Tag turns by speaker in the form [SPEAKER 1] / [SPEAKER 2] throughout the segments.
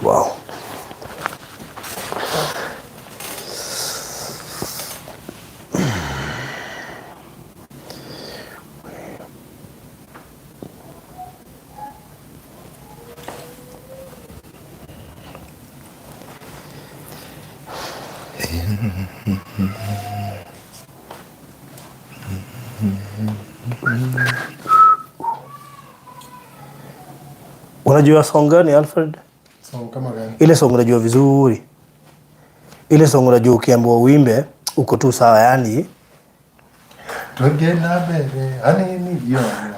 [SPEAKER 1] Wow. Unajua song gani, Alfred?
[SPEAKER 2] Song kama gani?
[SPEAKER 1] Ile song unajua vizuri. Ile song unajua ukiambiwa uimbe uko tu sawa yani.
[SPEAKER 2] Twende na mbere anini hiyo najua.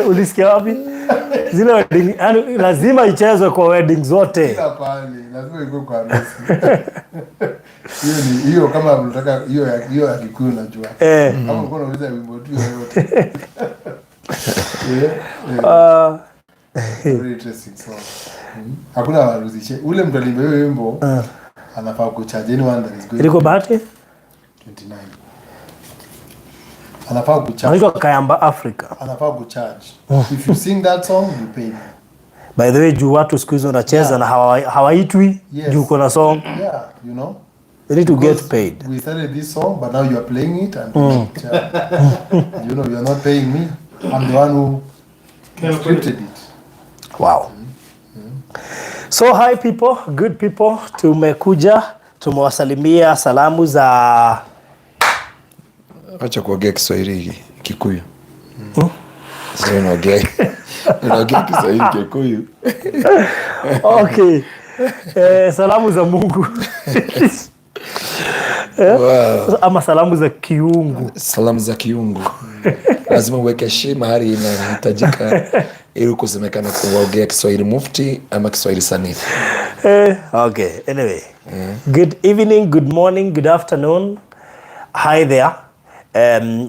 [SPEAKER 1] Ulisikia wapi? Zile wedding, yani lazima ichezwe kwa wedding zote.
[SPEAKER 2] Kila pahali lazima ikuwe kwa harusi. Hiyo ni hiyo, kama unataka hiyo ya Kikuyu najua. Kama ulikuwa unauliza wimbo tu yoyote. Yeah. Very interesting song. Hakuna harusi. Ule mtu aliimba hiyo wimbo anafaa kucharge anyone that is going
[SPEAKER 1] Ilikuwa Bahati?
[SPEAKER 2] 29. Anafaa kucharge.
[SPEAKER 1] Anaitwa Kayamba Africa.
[SPEAKER 2] Anafaa kucharge. If you sing that song, you pay me.
[SPEAKER 1] By the way, juu watu siku hizi wanacheza na hawaitwi juu uko na song.
[SPEAKER 2] Yeah, you know.
[SPEAKER 1] They need to get
[SPEAKER 2] Because
[SPEAKER 1] paid.
[SPEAKER 2] We started this song, but now you are playing it and you are not paying me. I'm the one who scripted it.
[SPEAKER 1] Wow. So hi people, good people, tumekuja tumewasalimia salamu za
[SPEAKER 3] Acha kuongea Kiswahili Kikuyu. Sasa unaongea Kiswahili Kikuyu.
[SPEAKER 1] Okay. Salamu za Mungu.
[SPEAKER 3] Wow.
[SPEAKER 1] Ama salamu za kiungu.
[SPEAKER 3] Salamu za kiungu. Lazima uweke shi mahali inahitajika ili kusemekana kuongea Kiswahili mufti ama Kiswahili sanifu.
[SPEAKER 1] Okay, anyway. Good evening, good morning, good afternoon. Hi there.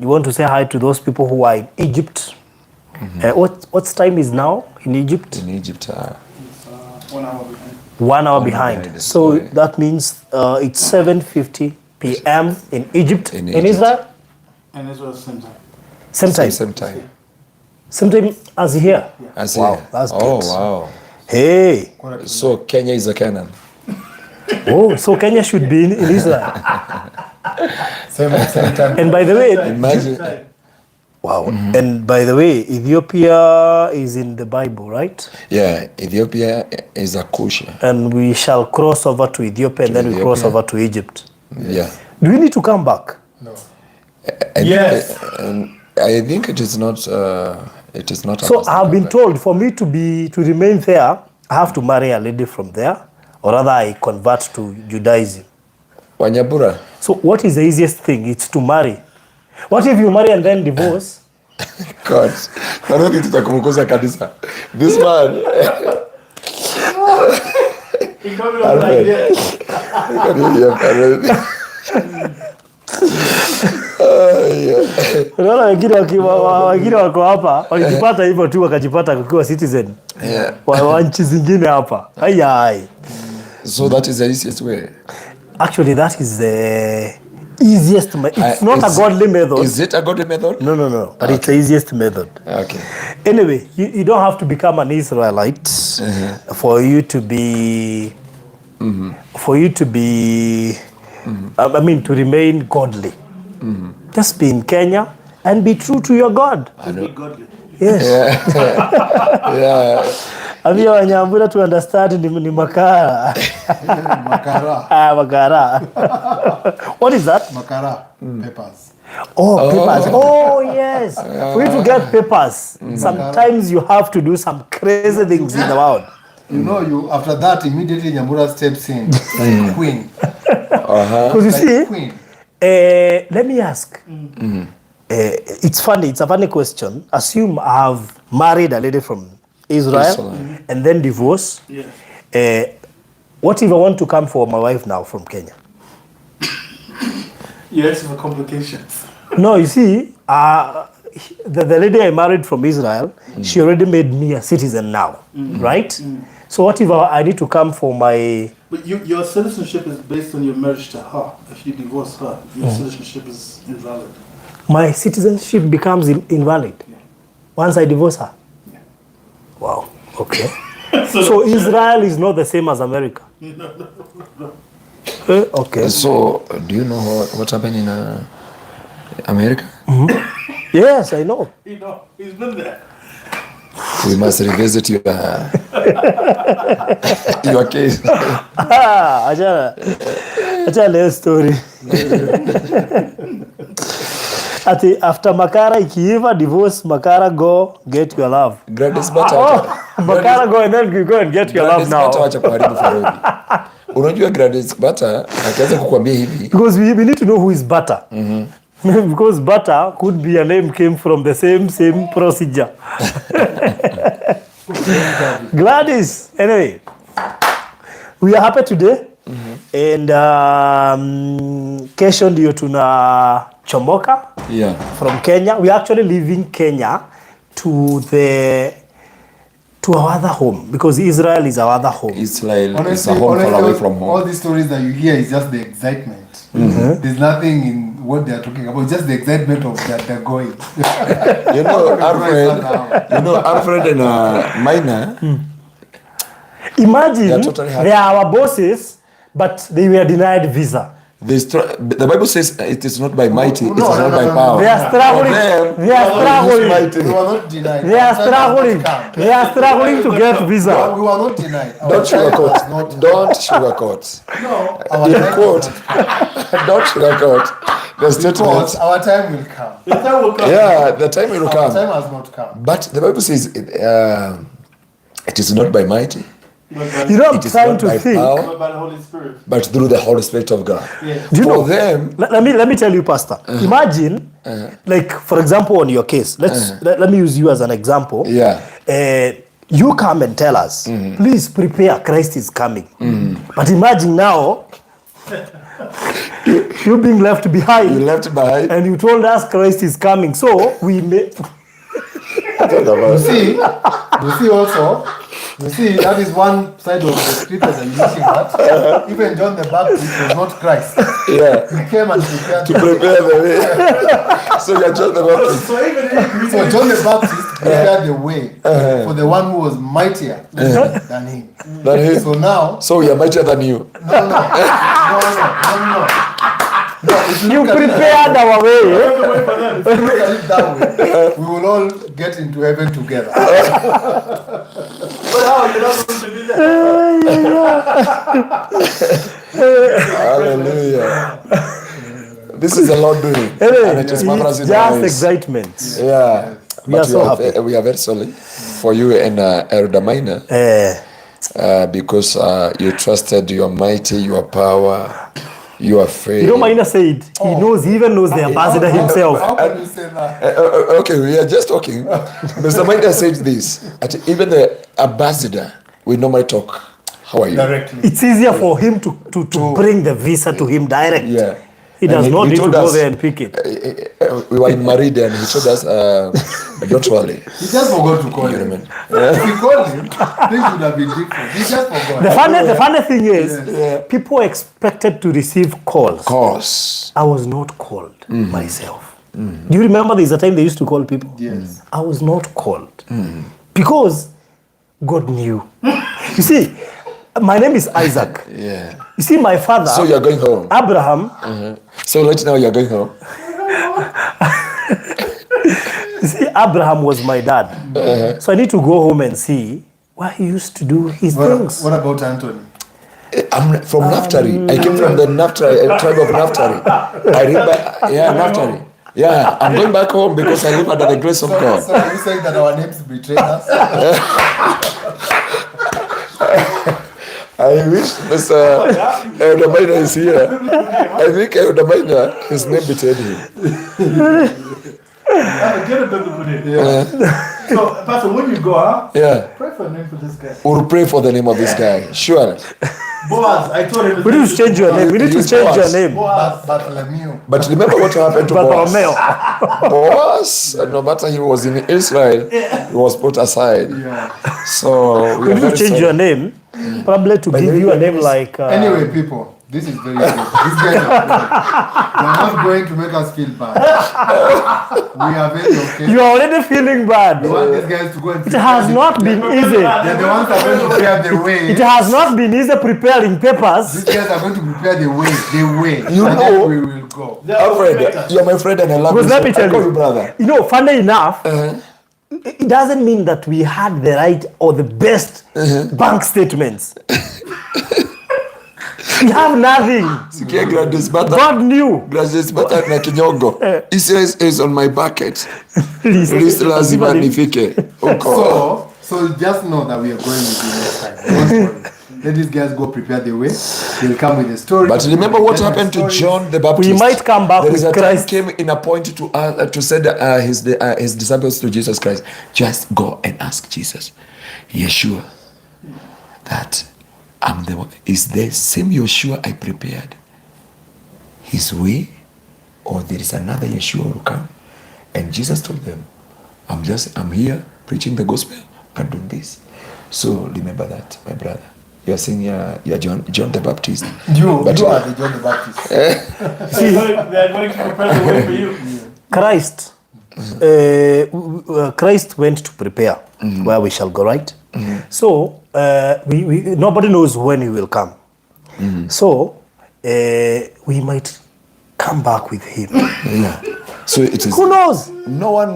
[SPEAKER 1] You want to say hi to those people who are in Egypt. What time is now in Egypt?
[SPEAKER 3] In Egypt,
[SPEAKER 4] 1 hour behind.
[SPEAKER 1] 1 hour
[SPEAKER 3] One
[SPEAKER 1] behind.
[SPEAKER 3] behind.
[SPEAKER 1] So
[SPEAKER 3] Okay.
[SPEAKER 1] that means it's 7:50 p.m. in Egypt.
[SPEAKER 3] In
[SPEAKER 1] In
[SPEAKER 3] Egypt.
[SPEAKER 1] Israel?
[SPEAKER 4] And Israel, same time.
[SPEAKER 1] Same time.
[SPEAKER 3] Same time.
[SPEAKER 1] Same time as here.
[SPEAKER 3] As
[SPEAKER 1] Wow,
[SPEAKER 3] here.
[SPEAKER 1] that's
[SPEAKER 3] Oh,
[SPEAKER 1] good.
[SPEAKER 3] wow.
[SPEAKER 1] Hey.
[SPEAKER 3] So Kenya is a Canaan.
[SPEAKER 1] Oh, so Kenya should be in Israel.
[SPEAKER 2] Same time.
[SPEAKER 1] And by the way,
[SPEAKER 3] Imagine.
[SPEAKER 1] Wow. And by the way, Ethiopia is in the Bible, right?
[SPEAKER 3] Yeah, Ethiopia is a Cush.
[SPEAKER 1] And we shall cross over to Ethiopia and
[SPEAKER 3] To
[SPEAKER 1] then we cross
[SPEAKER 3] Ethiopia.
[SPEAKER 1] over to Egypt.
[SPEAKER 3] Yeah.
[SPEAKER 1] Do we need to come back?
[SPEAKER 2] No.
[SPEAKER 4] Yes.
[SPEAKER 3] I think it is not. It is not. a
[SPEAKER 1] So
[SPEAKER 3] must
[SPEAKER 1] I've
[SPEAKER 3] come
[SPEAKER 1] been
[SPEAKER 3] back.
[SPEAKER 1] told for me to remain there, I have to marry a lady from there, or rather I convert to Judaism.
[SPEAKER 3] Wanyabura.
[SPEAKER 1] So what is the easiest thing? It's to marry. What if you marry and then divorce?
[SPEAKER 3] God, Nairobi tutakumkuza kabisa. This man.
[SPEAKER 4] He got me on the idea.
[SPEAKER 3] Alfred.
[SPEAKER 1] Unaona wengine wako hapa walijipata hivyo tu wakajipata kukiwa citizen wa nchi zingine hapa. Ai ai.
[SPEAKER 3] So that is the easiest way.
[SPEAKER 1] Actually that is the easiest it's not a godly method.
[SPEAKER 3] Is it a godly method?
[SPEAKER 1] No. But it's the easiest method.
[SPEAKER 3] Okay.
[SPEAKER 1] Anyway, you don't have to become an Israelite for you to be for you to be I mean to remain godly. Just be in Kenya and be true to your God.
[SPEAKER 4] Just be godly.
[SPEAKER 1] Yes.
[SPEAKER 3] Yeah.
[SPEAKER 1] Ambia Wanyambura to understand ni makara.
[SPEAKER 2] Makara.
[SPEAKER 1] Ah, makara. What is that?
[SPEAKER 2] Makara. Papers.
[SPEAKER 1] Oh, papers. Oh, yes. For you to get papers, sometimes you have to do some crazy things in the world.
[SPEAKER 2] You know, you after that immediately Nyambura steps in like queen.
[SPEAKER 1] Because you
[SPEAKER 2] Like
[SPEAKER 1] see,
[SPEAKER 2] queen.
[SPEAKER 1] Let me ask. It's funny. It's a funny question. Assume I have married a lady from Israel,
[SPEAKER 3] Israel.
[SPEAKER 1] and then divorce.
[SPEAKER 4] Yeah.
[SPEAKER 1] What if I want to come for my wife now from Kenya?
[SPEAKER 4] You're asking for complications.
[SPEAKER 1] No, you see, the lady I married from Israel, she already made me a citizen now, right? So what if I need to come for my...
[SPEAKER 4] But your citizenship is based on your marriage to her. If you divorce her, your citizenship is invalid.
[SPEAKER 1] My citizenship becomes invalid once I divorce her.
[SPEAKER 4] Yeah.
[SPEAKER 1] Wow. Okay. So Israel is not the same as America. No. Okay.
[SPEAKER 3] So, do you know what happened in America?
[SPEAKER 1] Yes, I know.
[SPEAKER 4] You know, he's been there.
[SPEAKER 3] We must revisit your case.
[SPEAKER 1] Ah, acha leo story. Ati after Makara ikiiva divorce, Makara go get your love.
[SPEAKER 3] Gladys Bata.
[SPEAKER 1] Oh, Makara go and then you go and get your love
[SPEAKER 3] Gladys Bata
[SPEAKER 1] now.
[SPEAKER 3] wacha kuharibu Farobi. Unajua Gladys Bata akianza kukuambia hivi
[SPEAKER 1] Because we need to know who is Butter. Because Butter could be a name came from the same procedure. Gladys, anyway, we are happy today. And kesho ndio tunachomoka from Kenya. We are actually leaving Kenya to our other home because Israel is our other home.
[SPEAKER 3] Israel is
[SPEAKER 2] Honestly,
[SPEAKER 3] a home far away from
[SPEAKER 2] all
[SPEAKER 3] home.
[SPEAKER 2] these stories that you hear is just the excitement. There's nothing in what they are talking about. Just the excitement of that they're going.
[SPEAKER 3] You know, Alfred, you know, Alfred and Maina,
[SPEAKER 1] Imagine
[SPEAKER 3] They are totally happy.
[SPEAKER 1] they are our bosses, but they were denied visa.
[SPEAKER 3] The Bible says it is not by mighty, it is
[SPEAKER 2] No, no,
[SPEAKER 3] not
[SPEAKER 2] no,
[SPEAKER 3] by
[SPEAKER 2] no, no.
[SPEAKER 3] power.
[SPEAKER 1] They are struggling.
[SPEAKER 3] For them,
[SPEAKER 1] They are
[SPEAKER 3] it is
[SPEAKER 1] struggling.
[SPEAKER 3] mighty.
[SPEAKER 2] We were not denied.
[SPEAKER 1] They are
[SPEAKER 2] Our time has not
[SPEAKER 1] struggling.
[SPEAKER 2] come.
[SPEAKER 1] They are struggling to get visa.
[SPEAKER 2] We were not denied. Our
[SPEAKER 3] Don't
[SPEAKER 2] time
[SPEAKER 3] sugarcoat.
[SPEAKER 2] has not.
[SPEAKER 3] Don't sugarcoat.
[SPEAKER 4] No.
[SPEAKER 2] Our
[SPEAKER 3] In
[SPEAKER 2] time has
[SPEAKER 3] quote,
[SPEAKER 2] not
[SPEAKER 3] don't sugarcoat the statement.
[SPEAKER 2] Because our time will come.
[SPEAKER 4] The time will come.
[SPEAKER 3] Yeah, the time will
[SPEAKER 2] Our
[SPEAKER 3] come.
[SPEAKER 2] time has not come.
[SPEAKER 3] But the Bible says it is not by mighty,
[SPEAKER 4] But by,
[SPEAKER 1] You know, I'm
[SPEAKER 3] it is
[SPEAKER 1] trying
[SPEAKER 3] not
[SPEAKER 1] to
[SPEAKER 3] by
[SPEAKER 1] think.
[SPEAKER 3] power,
[SPEAKER 4] but by the Holy Spirit.
[SPEAKER 3] but through the Holy Spirit of God.
[SPEAKER 4] Yeah.
[SPEAKER 1] Do you
[SPEAKER 3] For
[SPEAKER 1] know?
[SPEAKER 3] them,
[SPEAKER 1] Let me tell you, Pastor. Imagine, like for example, on your case, let me use you as an example.
[SPEAKER 3] Yeah.
[SPEAKER 1] You come and tell us, please prepare, Christ is coming. But imagine now, you being left behind.
[SPEAKER 3] you left behind.
[SPEAKER 1] And you told us Christ is coming, so we may.
[SPEAKER 2] You see, that is one side of the scripture that you're looking at. Even John the Baptist was not Christ.
[SPEAKER 3] Yeah,
[SPEAKER 2] He came and prepared
[SPEAKER 3] to
[SPEAKER 2] the way.
[SPEAKER 3] prepare the way. So you're just the Baptist.
[SPEAKER 4] So even if
[SPEAKER 2] So John the Baptist prepared the way for the one who was mightier than him.
[SPEAKER 3] Than him.
[SPEAKER 2] So now,
[SPEAKER 3] So we are mightier than you.
[SPEAKER 2] No. No, if you
[SPEAKER 1] You
[SPEAKER 2] look at it,
[SPEAKER 1] prepared our way.
[SPEAKER 2] if you look at it that way, we will all get into heaven together.
[SPEAKER 4] But how you're not going to be there?
[SPEAKER 3] Hallelujah. This is the Lord doing.
[SPEAKER 1] Anyway,
[SPEAKER 3] And it is marvelous
[SPEAKER 1] it's
[SPEAKER 3] in our
[SPEAKER 1] just
[SPEAKER 3] eyes.
[SPEAKER 1] excitement.
[SPEAKER 3] Yeah.
[SPEAKER 1] We
[SPEAKER 3] But
[SPEAKER 1] are so happy.
[SPEAKER 3] we are very sorry for you and Elder Maina because you trusted your mighty, your power, your faith.
[SPEAKER 1] You know, Maina said he knows, he even knows the ambassador himself.
[SPEAKER 2] How can you say that?
[SPEAKER 3] Okay, we are just talking. Mr. Maina said this. At even the ambassador, we normally talk. How are you?
[SPEAKER 2] Directly.
[SPEAKER 1] It's easier for him to bring the visa to him direct.
[SPEAKER 3] Yeah.
[SPEAKER 1] He does
[SPEAKER 3] And
[SPEAKER 1] not
[SPEAKER 3] he
[SPEAKER 1] need to
[SPEAKER 3] told
[SPEAKER 1] go
[SPEAKER 3] us-
[SPEAKER 1] there and pick it.
[SPEAKER 3] We were in Madrid and he told us, don't worry.
[SPEAKER 2] He just forgot to call him. If he called him, things would have been different. He just forgot.
[SPEAKER 1] The funny thing is, people expected to receive calls.
[SPEAKER 3] Course.
[SPEAKER 1] I was not called myself. Do you remember there's a time they used to call people?
[SPEAKER 2] Yes.
[SPEAKER 1] I was not called because God knew. You see, my name is Isaac.
[SPEAKER 3] Yeah.
[SPEAKER 1] You see, my father,
[SPEAKER 3] So you're going home.
[SPEAKER 1] Abraham,
[SPEAKER 3] So right now you're going home.
[SPEAKER 1] you see, Abraham was my dad. So I need to go home and see where he used to do his things.
[SPEAKER 2] What about Anthony?
[SPEAKER 3] I'm from Naphtali. I came from the Naphtali, tribe of Naphtali. I remember, yeah, Naphtali. Yeah, I'm going back home because I live under the grace of God.
[SPEAKER 2] So are you saying that our names betrayed us?
[SPEAKER 3] I wish Mr. Elder Maina is here. I think Elder Maina, his name betrayed him.
[SPEAKER 4] Get a biblical name. Yeah. So, Pastor, when you go, huh?
[SPEAKER 3] Yeah.
[SPEAKER 4] Pray for a name for this guy.
[SPEAKER 3] We'll pray for the name of this guy. Sure.
[SPEAKER 4] Boaz, I told him.
[SPEAKER 1] We need to change your name. We need to
[SPEAKER 3] He's
[SPEAKER 1] change your
[SPEAKER 3] Boaz.
[SPEAKER 1] name.
[SPEAKER 4] Boaz.
[SPEAKER 2] Bartholomew.
[SPEAKER 3] But remember what happened to Boaz.
[SPEAKER 1] Bartholomew.
[SPEAKER 3] Boaz, no matter he was in Israel, he was put aside.
[SPEAKER 2] Yeah.
[SPEAKER 3] So we
[SPEAKER 1] We
[SPEAKER 3] are
[SPEAKER 1] need to
[SPEAKER 3] very
[SPEAKER 1] change
[SPEAKER 3] sorry.
[SPEAKER 1] your name, probably to
[SPEAKER 3] By the
[SPEAKER 1] give
[SPEAKER 3] way,
[SPEAKER 1] you a name like.
[SPEAKER 2] Anyway, people, This is very good. These guys are good. They're not going to make us feel bad. We are very okay.
[SPEAKER 1] You are already feeling bad.
[SPEAKER 2] We want these guys to go and
[SPEAKER 1] It has not been easy.
[SPEAKER 2] They're the ones that are going to prepare the way.
[SPEAKER 1] It has not been easy preparing papers.
[SPEAKER 2] These guys are going to prepare the way. The way.
[SPEAKER 3] You
[SPEAKER 2] and
[SPEAKER 3] know-
[SPEAKER 2] then we will go.
[SPEAKER 3] Alfred, you're my friend and I love
[SPEAKER 1] Because
[SPEAKER 3] you.
[SPEAKER 1] let me
[SPEAKER 3] so I
[SPEAKER 1] tell
[SPEAKER 3] call
[SPEAKER 1] you,
[SPEAKER 3] you brother.
[SPEAKER 1] You know, funny enough, it doesn't mean that we had the right or the best bank statements. We have nothing.
[SPEAKER 3] Sikia Gladys Bata.
[SPEAKER 1] God knew.
[SPEAKER 3] Gladys Bata na kinyongo. Israel is on my bucket.
[SPEAKER 1] List.
[SPEAKER 3] List lazima nifike huko.
[SPEAKER 2] So just know that we are going with you next time. Don't worry. Let these guys go prepare the way. They'll come with a story.
[SPEAKER 3] But remember what
[SPEAKER 2] Tell
[SPEAKER 3] happened to
[SPEAKER 2] stories.
[SPEAKER 3] John the Baptist.
[SPEAKER 1] We might come back
[SPEAKER 3] There is
[SPEAKER 1] with
[SPEAKER 3] a time
[SPEAKER 1] Christ.
[SPEAKER 3] came in a point to send his disciples to Jesus Christ. Just go and ask Jesus, Yeshua, that I'm the one. Is the same Yeshua I prepared his way, or there is another Yeshua who will come? And Jesus told them, I'm here preaching the gospel and doing this. So remember that, my brother. You are saying you're John the Baptist.
[SPEAKER 2] You,
[SPEAKER 3] But
[SPEAKER 2] you are the John the Baptist.
[SPEAKER 4] They are going to prepare the way for you.
[SPEAKER 1] Christ, Christ went to prepare where we shall go, right? So we nobody knows when he will come. So we might come back with him.
[SPEAKER 3] Yeah. So it is.
[SPEAKER 1] Who knows?
[SPEAKER 3] No one.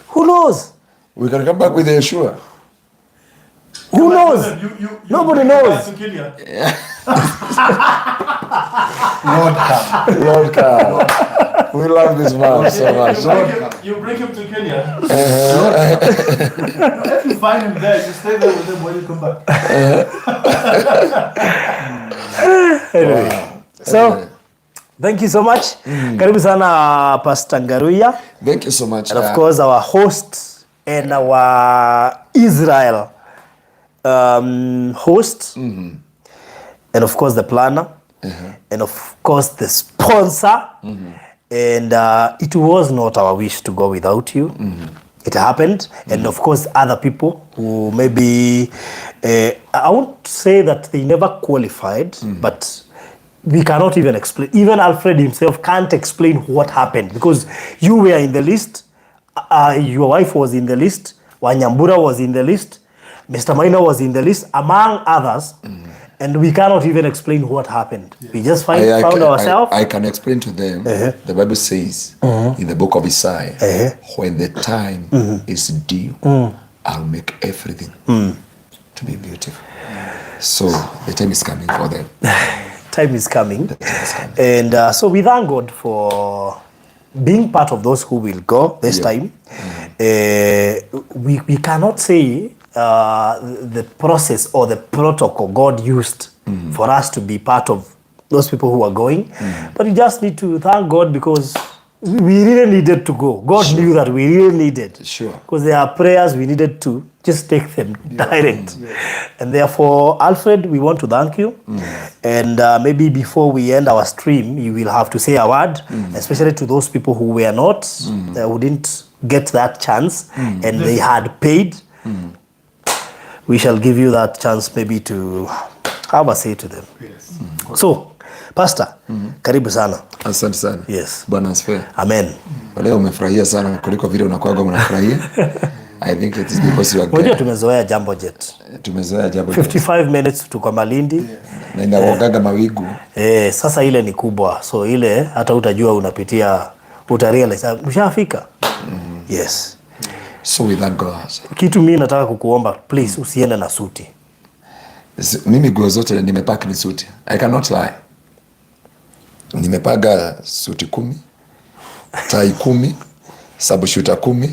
[SPEAKER 1] Who knows?
[SPEAKER 3] We can come back with Yeshua.
[SPEAKER 1] Who knows?
[SPEAKER 4] You
[SPEAKER 1] Nobody
[SPEAKER 4] you
[SPEAKER 1] knows.
[SPEAKER 4] To Kenya.
[SPEAKER 2] Lord come.
[SPEAKER 3] Lord God. We love this man so much.
[SPEAKER 4] You bring him to Kenya. If you find him there, you stay there with him when you come back.
[SPEAKER 1] Anyway, so thank you so much. Karibu sana, Pastor Ngaruiya.
[SPEAKER 3] Thank you so much.
[SPEAKER 1] And of course, our host and our Israel host, and of course, the planner, and of course, the sponsor. And it was not our wish to go without you. It happened. And of course, other people who maybe, I won't say that they never qualified, but we cannot even explain. Even Alfred himself can't explain what happened, because you were in the list, your wife was in the list, Wanyambura was in the list, Mr. Maina was in the list, among others, and we cannot even explain what happened. We just found ourselves.
[SPEAKER 3] I can explain to them. The Bible says in the book of Isaiah, when the time is due, I'll make everything to be beautiful. So the time is coming for them.
[SPEAKER 1] Time is coming.
[SPEAKER 3] The time is coming.
[SPEAKER 1] And so we thank God for being part of those who will go this time. We cannot say the process or the protocol God used for us to be part of those people who are going. But you just need to thank God, because we really needed to go. God knew that we really needed. Because there are prayers we needed to just take them direct. And therefore, Alfred, we want to thank you. And maybe before we end our stream, you will have to say a word, especially to those people who were not, who didn't get that chance, and they had paid. We shall give you that chance maybe to have a say to them.
[SPEAKER 2] Yes.
[SPEAKER 1] So, Pastor, karibu sana.
[SPEAKER 3] Asante sana.
[SPEAKER 1] Yes.
[SPEAKER 3] Bwana asifiwe.
[SPEAKER 1] Amen.
[SPEAKER 3] Leo umefurahia sana kuliko vile unakuwaga unafurahia. I think it is because you are
[SPEAKER 1] Unajua
[SPEAKER 3] good.
[SPEAKER 1] tumezoea Jambo Jet.
[SPEAKER 3] Tumezoea Jambo Jet.
[SPEAKER 1] 55 minutes tuko Malindi.
[SPEAKER 3] Na inagongaga mawingu.
[SPEAKER 1] Sasa ile ni kubwa. So ile hata utajua unapitia, utarealize ushafika. Yes.
[SPEAKER 3] So we thank God.
[SPEAKER 1] Kitu mimi nataka kukuomba, please usiende na suti.
[SPEAKER 3] Mimi nguo zote nimepack ni suti. I cannot lie. Nimepaga suti 10, tai 10, sabushuta 10.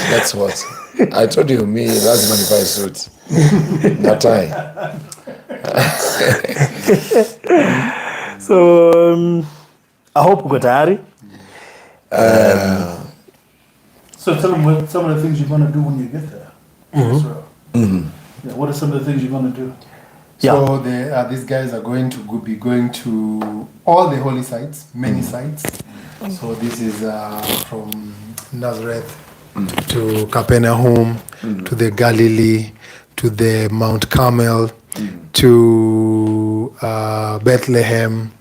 [SPEAKER 3] That's what I told you, me lazima nivae suit na tai.
[SPEAKER 1] So I hope uko tayari.
[SPEAKER 4] So tell them what some of the things you're going to do when you get there. So, yeah, what are some of the things you're going to do?
[SPEAKER 2] So these guys are going to be going to all the holy sites, many sites. So this is from Nazareth to Capernaum, to the Galilee, to the Mount Carmel, To Bethlehem,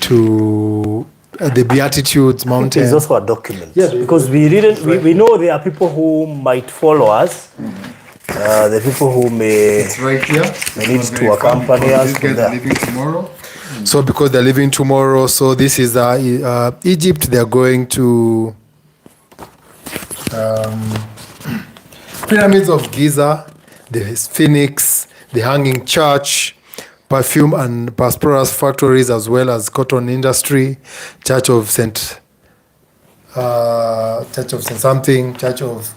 [SPEAKER 2] to the Beatitudes Mountain.
[SPEAKER 1] There's also a document.
[SPEAKER 4] Yeah,
[SPEAKER 1] because we didn't. We know there are people who might follow us. The people who may
[SPEAKER 2] It's right here.
[SPEAKER 1] They need
[SPEAKER 2] It's
[SPEAKER 1] to
[SPEAKER 2] very fun
[SPEAKER 1] accompany
[SPEAKER 2] because
[SPEAKER 1] us
[SPEAKER 2] these
[SPEAKER 1] from
[SPEAKER 2] guys
[SPEAKER 1] there.
[SPEAKER 2] are leaving tomorrow. So because they're leaving tomorrow, so this is Egypt. They're going to pyramids of Giza, the Sphinx, the Hanging Church, perfume and phosphorus factories, as well as cotton industry, Church of Saint something, Church of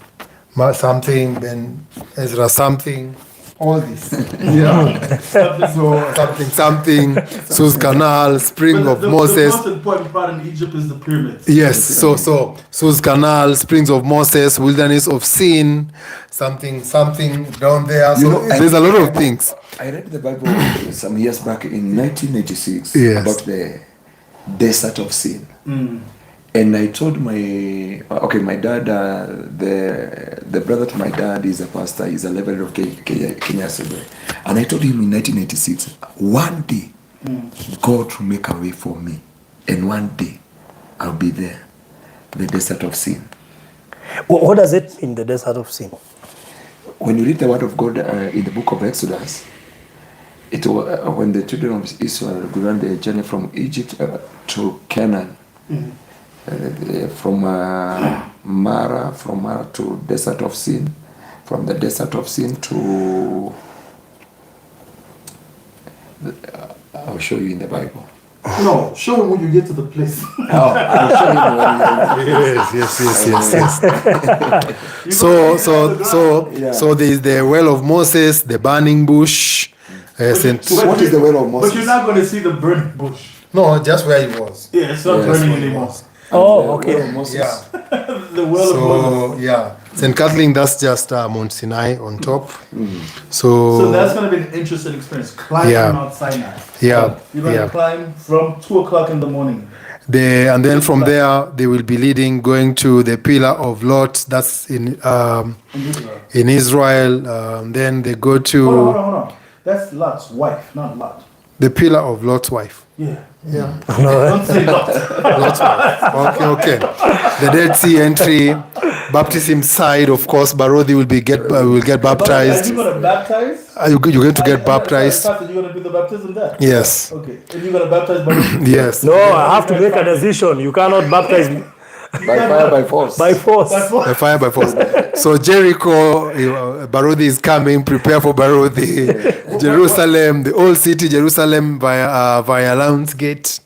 [SPEAKER 2] something, then Ezra something, all this. Yeah. So something something, Suez Canal, Spring
[SPEAKER 4] But
[SPEAKER 2] of
[SPEAKER 4] the
[SPEAKER 2] Moses.
[SPEAKER 4] most important part in Egypt is the pyramids.
[SPEAKER 2] Yes, so Suez Canal, Springs of Moses, Wilderness of Sin, something something down there. So
[SPEAKER 3] You know,
[SPEAKER 2] there's a lot of things.
[SPEAKER 3] I read the Bible some years back in 1986
[SPEAKER 2] Yes.
[SPEAKER 3] about the desert of sin. And I told my okay, my dad, the brother to my dad is a pastor, he's a level of Kenya Assembly. And I told him in 1986, one day God will make a way for me, and one day I'll be there, the desert of sin.
[SPEAKER 1] What does it mean, the desert of sin?
[SPEAKER 3] When you read the word of God in the book of Exodus, it was when the children of Israel began their journey from Egypt to Canaan, from Mara, from Mara to desert of Sin, from the desert of Sin to I'll show you in the Bible.
[SPEAKER 4] No, show him when you get to the place.
[SPEAKER 3] Oh, I'll show you when
[SPEAKER 2] Yes. So
[SPEAKER 3] Yeah.
[SPEAKER 2] so there is the well of Moses, the burning bush, Saint.
[SPEAKER 3] What is the well of Moses?
[SPEAKER 4] But you're not going to see the burning bush.
[SPEAKER 2] No, just where he was.
[SPEAKER 4] Yeah, it's not
[SPEAKER 3] Yes.
[SPEAKER 4] burning anymore.
[SPEAKER 1] Oh,
[SPEAKER 3] The
[SPEAKER 1] okay.
[SPEAKER 3] well of Moses.
[SPEAKER 2] Yeah.
[SPEAKER 4] The well of Moses.
[SPEAKER 2] So yeah, Saint Kathleen. That's just Mount Sinai on top. So,
[SPEAKER 4] So that's going to be an interesting experience. Climbing
[SPEAKER 2] Yeah.
[SPEAKER 4] Mount Sinai.
[SPEAKER 2] Yeah,
[SPEAKER 4] You're going to
[SPEAKER 2] yeah.
[SPEAKER 4] climb from 2 o'clock in the morning.
[SPEAKER 2] They, and then from there they will be leading, going to the Pillar of Lot. That's in
[SPEAKER 4] In Israel.
[SPEAKER 2] in Israel. Then they go to
[SPEAKER 4] Hold on, hold on, hold on. That's Lot's wife, not Lot.
[SPEAKER 2] the Pillar of Lot's wife.
[SPEAKER 4] Yeah.
[SPEAKER 2] Yeah.
[SPEAKER 4] Don't say Lot.
[SPEAKER 2] Lot's wife. Okay, okay. The Dead Sea entry, baptism side. Of course, Barothi will be get will get
[SPEAKER 4] Are
[SPEAKER 2] baptized.
[SPEAKER 4] you going to baptize?
[SPEAKER 2] Are you, you're going to get baptized?
[SPEAKER 4] Pastor, you're going to do the baptism there?
[SPEAKER 2] Yes.
[SPEAKER 4] Okay. And you're going to baptize Baruch?
[SPEAKER 2] Yes.
[SPEAKER 1] No, I have to make a decision. You cannot baptize me
[SPEAKER 3] By fire, by force.
[SPEAKER 1] by force.
[SPEAKER 2] By fire, by force. So Jericho, Barothi is coming. Prepare for Barothi. Jerusalem, the old city, Jerusalem via Lions Gate,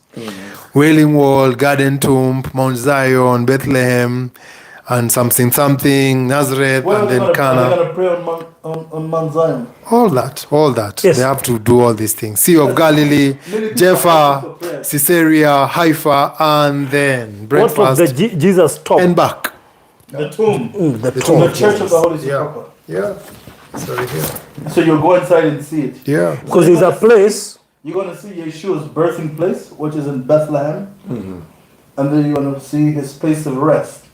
[SPEAKER 2] Wailing Wall, Garden Tomb, Mount Zion, Bethlehem, and something something, Nazareth,
[SPEAKER 4] Where
[SPEAKER 2] and
[SPEAKER 4] are they
[SPEAKER 2] then
[SPEAKER 4] gonna, are they
[SPEAKER 2] Cana.
[SPEAKER 4] gonna pray on Mount Zion?
[SPEAKER 2] All that, all that.
[SPEAKER 1] Yes.
[SPEAKER 2] They have to do all these things. Sea of Galilee,
[SPEAKER 4] Many people
[SPEAKER 2] Jaffa,
[SPEAKER 4] are asking for prayer.
[SPEAKER 2] Caesarea, Haifa, and then
[SPEAKER 1] What was
[SPEAKER 2] breakfast
[SPEAKER 1] the Jesus top?
[SPEAKER 2] and back.
[SPEAKER 4] The tomb.
[SPEAKER 1] The
[SPEAKER 2] The
[SPEAKER 1] tomb.
[SPEAKER 4] The church of the Holy
[SPEAKER 2] Yeah.
[SPEAKER 4] Sepulchre.
[SPEAKER 2] Yeah. Sorry here.
[SPEAKER 4] So you'll go inside and see it.
[SPEAKER 2] Yeah.
[SPEAKER 1] Because there's a place.
[SPEAKER 4] You're going to see Yeshua's birthing place, which is in Bethlehem. And then you're going to see his place of rest,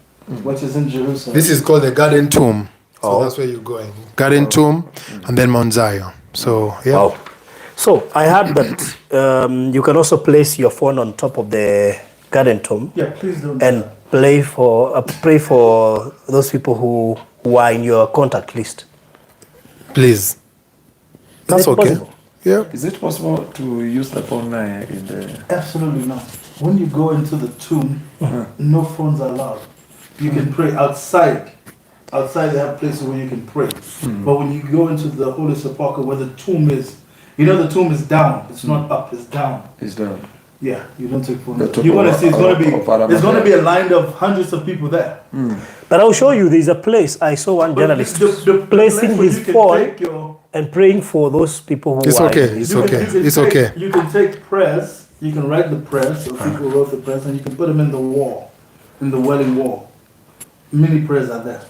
[SPEAKER 4] which is in Jerusalem.
[SPEAKER 2] This is called the Garden Tomb. So
[SPEAKER 1] Oh.
[SPEAKER 2] that's where you're going. Garden Tomb and then Mount Zion. So yeah.
[SPEAKER 1] Wow. So I heard that you can also place your phone on top of the garden tomb
[SPEAKER 4] Yeah, please don't.
[SPEAKER 1] and play for pray for those people who are in your contact list.
[SPEAKER 2] Please. That's
[SPEAKER 1] it
[SPEAKER 2] okay.
[SPEAKER 1] possible?
[SPEAKER 2] Yeah.
[SPEAKER 3] Is it possible to use the phone in the?
[SPEAKER 4] Absolutely not. When you go into the tomb, no phones are allowed. You can pray outside. Outside they have places where you can pray. But when you go into the Holy Sepulchre where the tomb is, you know the tomb is down. It's not up, it's down.
[SPEAKER 3] Is done.
[SPEAKER 4] Yeah, you don't take phones.
[SPEAKER 3] The top
[SPEAKER 4] You want to
[SPEAKER 3] of-
[SPEAKER 4] see it's gonna be
[SPEAKER 3] of Aramathea.
[SPEAKER 4] it's gonna be a line of hundreds of people there.
[SPEAKER 1] But I'll show you. There's a place I saw one
[SPEAKER 4] But
[SPEAKER 1] journalist
[SPEAKER 4] the
[SPEAKER 1] placing
[SPEAKER 4] place where
[SPEAKER 1] his
[SPEAKER 4] you can
[SPEAKER 1] phone
[SPEAKER 4] take your-
[SPEAKER 1] and praying for those people who
[SPEAKER 2] It's
[SPEAKER 1] are.
[SPEAKER 2] okay.
[SPEAKER 1] in
[SPEAKER 2] It's
[SPEAKER 1] his-
[SPEAKER 4] You can-
[SPEAKER 2] okay.
[SPEAKER 4] you can
[SPEAKER 2] It's
[SPEAKER 4] take-
[SPEAKER 2] okay.
[SPEAKER 4] You can take prayers. You can write the prayers. So people wrote the prayers, and you can put them in the wall, in the Wailing Wall. Many prayers are there.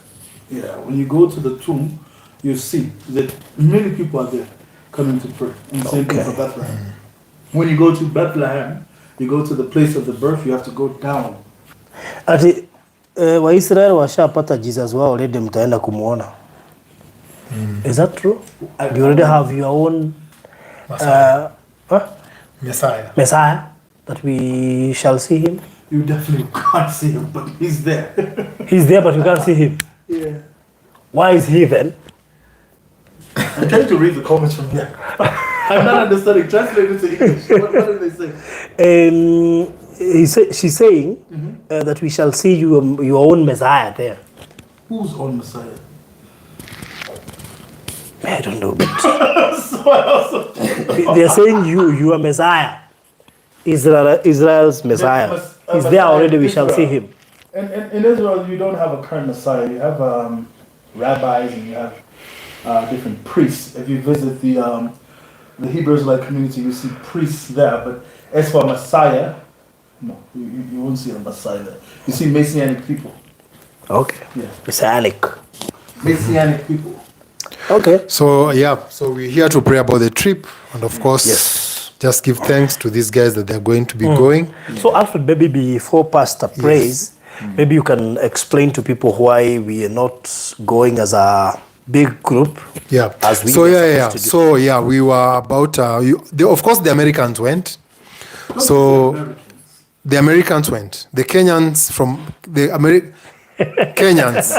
[SPEAKER 4] Yeah. When you go to the tomb, you see that many people are there coming to pray. And same thing for Bethlehem. When you go to Bethlehem, you go to the place of the birth. You have to go down.
[SPEAKER 1] Ati Waisraeli washapata Jesus wao already, mtaenda kumuona. Is that true? You already have your own
[SPEAKER 2] Messiah.
[SPEAKER 1] Huh?
[SPEAKER 2] Messiah.
[SPEAKER 1] Messiah, that we shall see him.
[SPEAKER 4] You definitely can't see him, but he's there.
[SPEAKER 1] He's there, but you can't see him.
[SPEAKER 4] Yeah.
[SPEAKER 1] Why is he then?
[SPEAKER 4] I'm trying to read the comments from here. I'm not understanding. Translate it to English. What did they say?
[SPEAKER 1] She's saying that we shall see you, your own Messiah there.
[SPEAKER 4] Whose own Messiah?
[SPEAKER 1] I don't know, but
[SPEAKER 4] So I also
[SPEAKER 1] they are saying you are Messiah. Israel's Messiah. He's there
[SPEAKER 4] Messiah
[SPEAKER 1] already. We shall see
[SPEAKER 4] Israel.
[SPEAKER 1] him.
[SPEAKER 4] In Israel, you don't have a current Messiah. You have rabbis and you have different priests. If you visit the Hebrew Israelite community, you see priests there. But as for Messiah, no, you won't see a Messiah there. You see Messianic people.
[SPEAKER 1] Okay.
[SPEAKER 4] Yeah.
[SPEAKER 1] Messianic.
[SPEAKER 4] Messianic people.
[SPEAKER 1] Okay.
[SPEAKER 2] So yeah, so we're here to pray about the trip, and of course,
[SPEAKER 1] Yes.
[SPEAKER 2] just give thanks to these guys that they're going to be going.
[SPEAKER 1] So Alfred, maybe before Pastor prays, maybe you can explain to people why we are not going as a big group.
[SPEAKER 2] Yeah.
[SPEAKER 1] As we
[SPEAKER 2] so
[SPEAKER 1] were
[SPEAKER 2] yeah, yeah.
[SPEAKER 1] supposed to do.
[SPEAKER 2] So yeah, we were about. Of course, the Americans went. So the Americans went. The Kenyans from the Kenyans,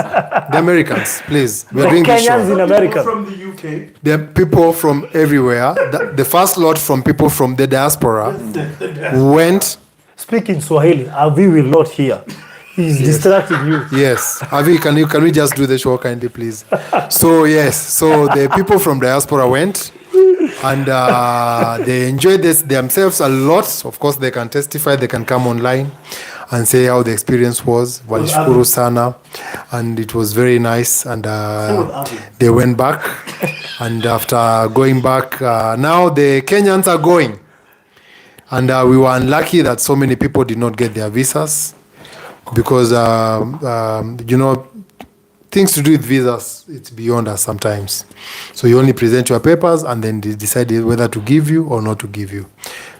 [SPEAKER 2] the Americans, please. We are
[SPEAKER 1] The
[SPEAKER 2] doing this
[SPEAKER 1] Kenyans
[SPEAKER 2] show.
[SPEAKER 1] in America.
[SPEAKER 4] From the UK.
[SPEAKER 2] There are people from everywhere. The first lot from people from the diaspora went.
[SPEAKER 1] Speak in Swahili. Avi will not hear. He's distracting you.
[SPEAKER 2] Yes. Avi, can we just do the show kindly, please? So yes, so the people from diaspora went and they enjoyed this themselves a lot. Of course, they can testify, they can come online and say how the experience was. Walishukuru sana, and it was very nice. And
[SPEAKER 4] with Avi.
[SPEAKER 2] they went back, and after going back, now the Kenyans are going. And we were unlucky that so many people did not get their visas because, you know, things to do with visas, it's beyond us sometimes. So you only present your papers and then they decide whether to give you or not to give you.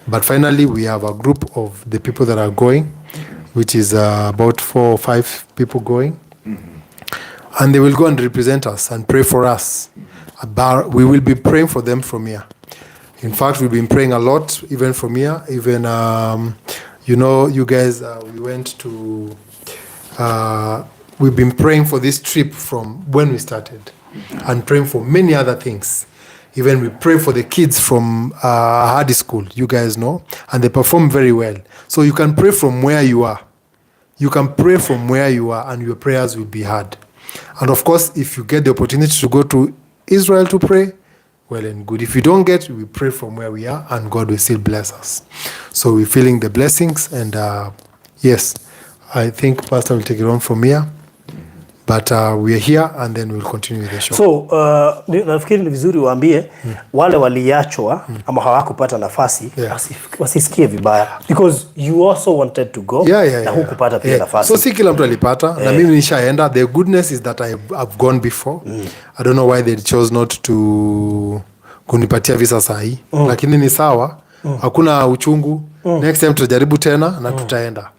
[SPEAKER 2] But finally, we have a group of the people that are going, which is about 4 or 5 people going. And they will go and represent us and pray for us. We will be praying for them from here. In fact, we've been praying a lot, even from here. Even, you know, you guys, we went to, we've been praying for this trip from when we started and praying for many other things. Even we pray for the kids from Ahadi School, you guys know, and they perform very well. So you can pray from where you are. You can pray from where you are and your prayers will be heard. And of course, if you get the opportunity to go to Israel to pray, well and good. If you don't get, we pray from where we are and God will still bless us. So we're feeling the blessings and yes, I think Pastor will take it on from here. But we are here and then we'll continue with the show.
[SPEAKER 1] So nafikiri ni vizuri waambie wale waliachwa ama hawakupata nafasi wasisikie vibaya because you also wanted to go na hukupata pia nafasi.
[SPEAKER 2] So si kila mtu alipata na mimi nishaenda. The goodness is that I've gone before. I don't know why they chose not to kunipatia visa sahi. Lakini ni sawa. Hakuna uchungu. Next time tutajaribu tena na tutaenda.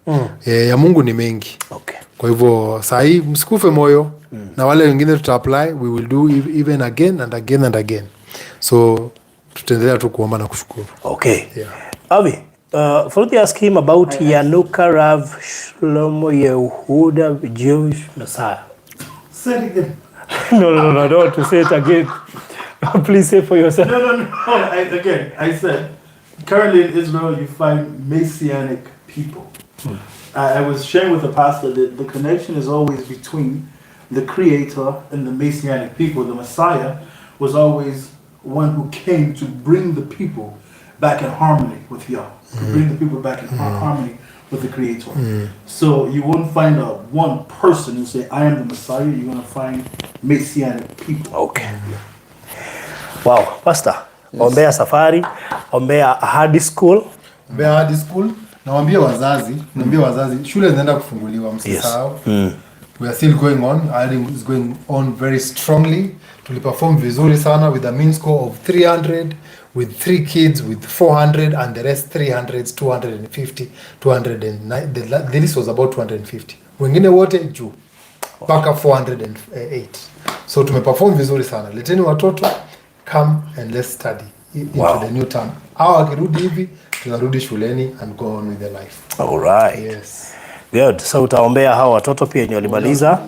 [SPEAKER 2] Ya Mungu ni mengi.
[SPEAKER 1] Okay.
[SPEAKER 2] Kwa hivyo sahi msikufe moyo na wale wengine tuta apply, we will do even again and again and again. So tutaendelea tu kuomba na kushukuru.
[SPEAKER 1] Okay.
[SPEAKER 2] Yeah.
[SPEAKER 1] Avi, Faruthi asked him about Yanuka Rav Shlomo Yehuda Jewish Messiah.
[SPEAKER 4] Say it again.
[SPEAKER 1] No, I don't want to say it again. Please say for yourself.
[SPEAKER 4] No. Again, I said, currently in Israel, you find Messianic people. I was sharing with the pastor that the connection is always between the Creator and the Messianic people. The Messiah was always one who came to bring the people back in harmony with Yah, to bring the people back in harmony with the Creator. So you won't find a one person who say, I am the Messiah. You're going to find Messianic people.
[SPEAKER 1] Okay. Wow, Pastor, ombea safari, ombea Ahadi School.
[SPEAKER 2] Ombea Ahadi School. Nawaambia wazazi, naambia wazazi shule zinaenda kufunguliwa, msisahau. We are still going on. Ahadi is going on very strongly. Tuliperform vizuri sana with a mean score of 300 with 3 kids with 400 and the rest 300s, 250, 209. The list was about 250. Wengine wote juu mpaka 408. So tumeperform vizuri sana. Leteni watoto, come and let's study. Into
[SPEAKER 1] Wow.
[SPEAKER 2] the new term. Hao wakirudi hivi, tunarudi shuleni and go on with the life.
[SPEAKER 1] All right.
[SPEAKER 2] Yes.
[SPEAKER 1] Good. So utaombea hawa watoto pia wenye walimaliza.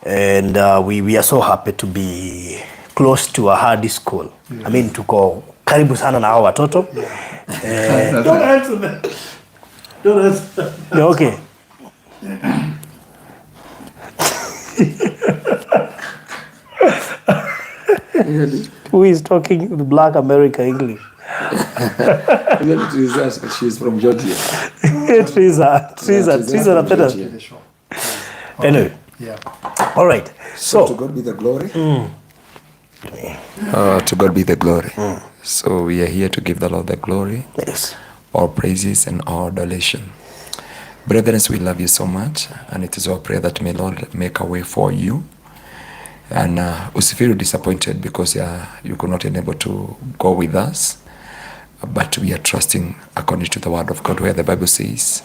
[SPEAKER 1] And we are so happy to be close to Ahadi School. I mean, tuko karibu sana na hawa watoto.
[SPEAKER 4] Don't answer that. Don't answer that.
[SPEAKER 1] Yeah, okay. Who is talking the Black America English?
[SPEAKER 3] She's from Georgia.
[SPEAKER 1] Triza, Triza,
[SPEAKER 3] Yeah,
[SPEAKER 1] Triza
[SPEAKER 3] from
[SPEAKER 1] anapenda.
[SPEAKER 3] Georgia.
[SPEAKER 1] Anyway,
[SPEAKER 2] Yeah.
[SPEAKER 1] all right.
[SPEAKER 3] So to
[SPEAKER 1] So,
[SPEAKER 3] God be the glory. To God be the glory. So we are here to give the Lord the glory,
[SPEAKER 1] yes.
[SPEAKER 3] all praises and all adoration. Brethren, we love you so much, and it is our prayer that may Lord make a way for you. And usifeel disappointed because you could not enable to go with us, but we are trusting according to the word of God, where the Bible says,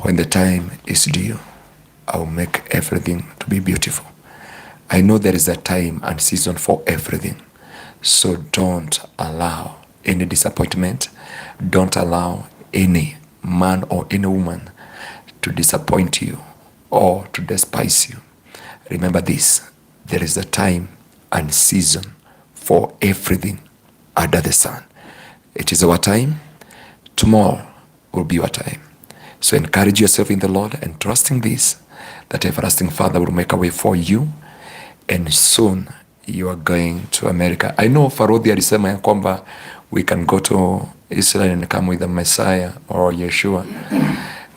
[SPEAKER 3] when the time is due, I will make everything to be beautiful. I know there is a time and season for everything. So don't allow any disappointment. Don't allow any man or any woman to disappoint you or to despise you. Remember this, there is a time and season for everything under the sun. It is our time. Tomorrow will be your time. So encourage yourself in the Lord and trusting this, that everlasting Father will make a way for you, and soon you are going to America. I know Farodhi alisema ya kwamba we can go to Israel and come with the Messiah or Yeshua.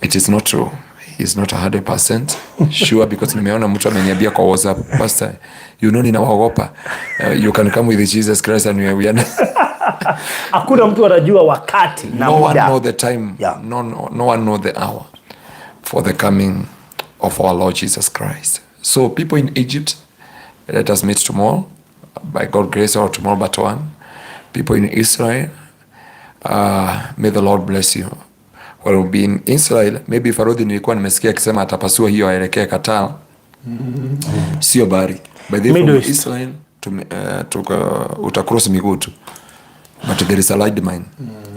[SPEAKER 3] It is not true. He's not 100% sure because nimeona mtu ameniambia kwa WhatsApp, "Pastor, you know ninawaogopa. You can come with Jesus Christ and we are
[SPEAKER 1] Hakuna mtu anajua wakati na
[SPEAKER 3] no one
[SPEAKER 1] muda.
[SPEAKER 3] Know the time. No one know the hour for the coming of our Lord Jesus Christ. So people in Egypt, let us meet tomorrow by God grace, or tomorrow but one. People in Israel, may the Lord bless you. Well, we'll be in Israel. Maybe Farodhi nilikuwa nimesikia akisema atapasua hiyo aelekee Qatar. Sio bari. By the way,
[SPEAKER 1] Middle
[SPEAKER 3] from
[SPEAKER 1] East.
[SPEAKER 3] Israel to utacross miguu tu. But there is a landmine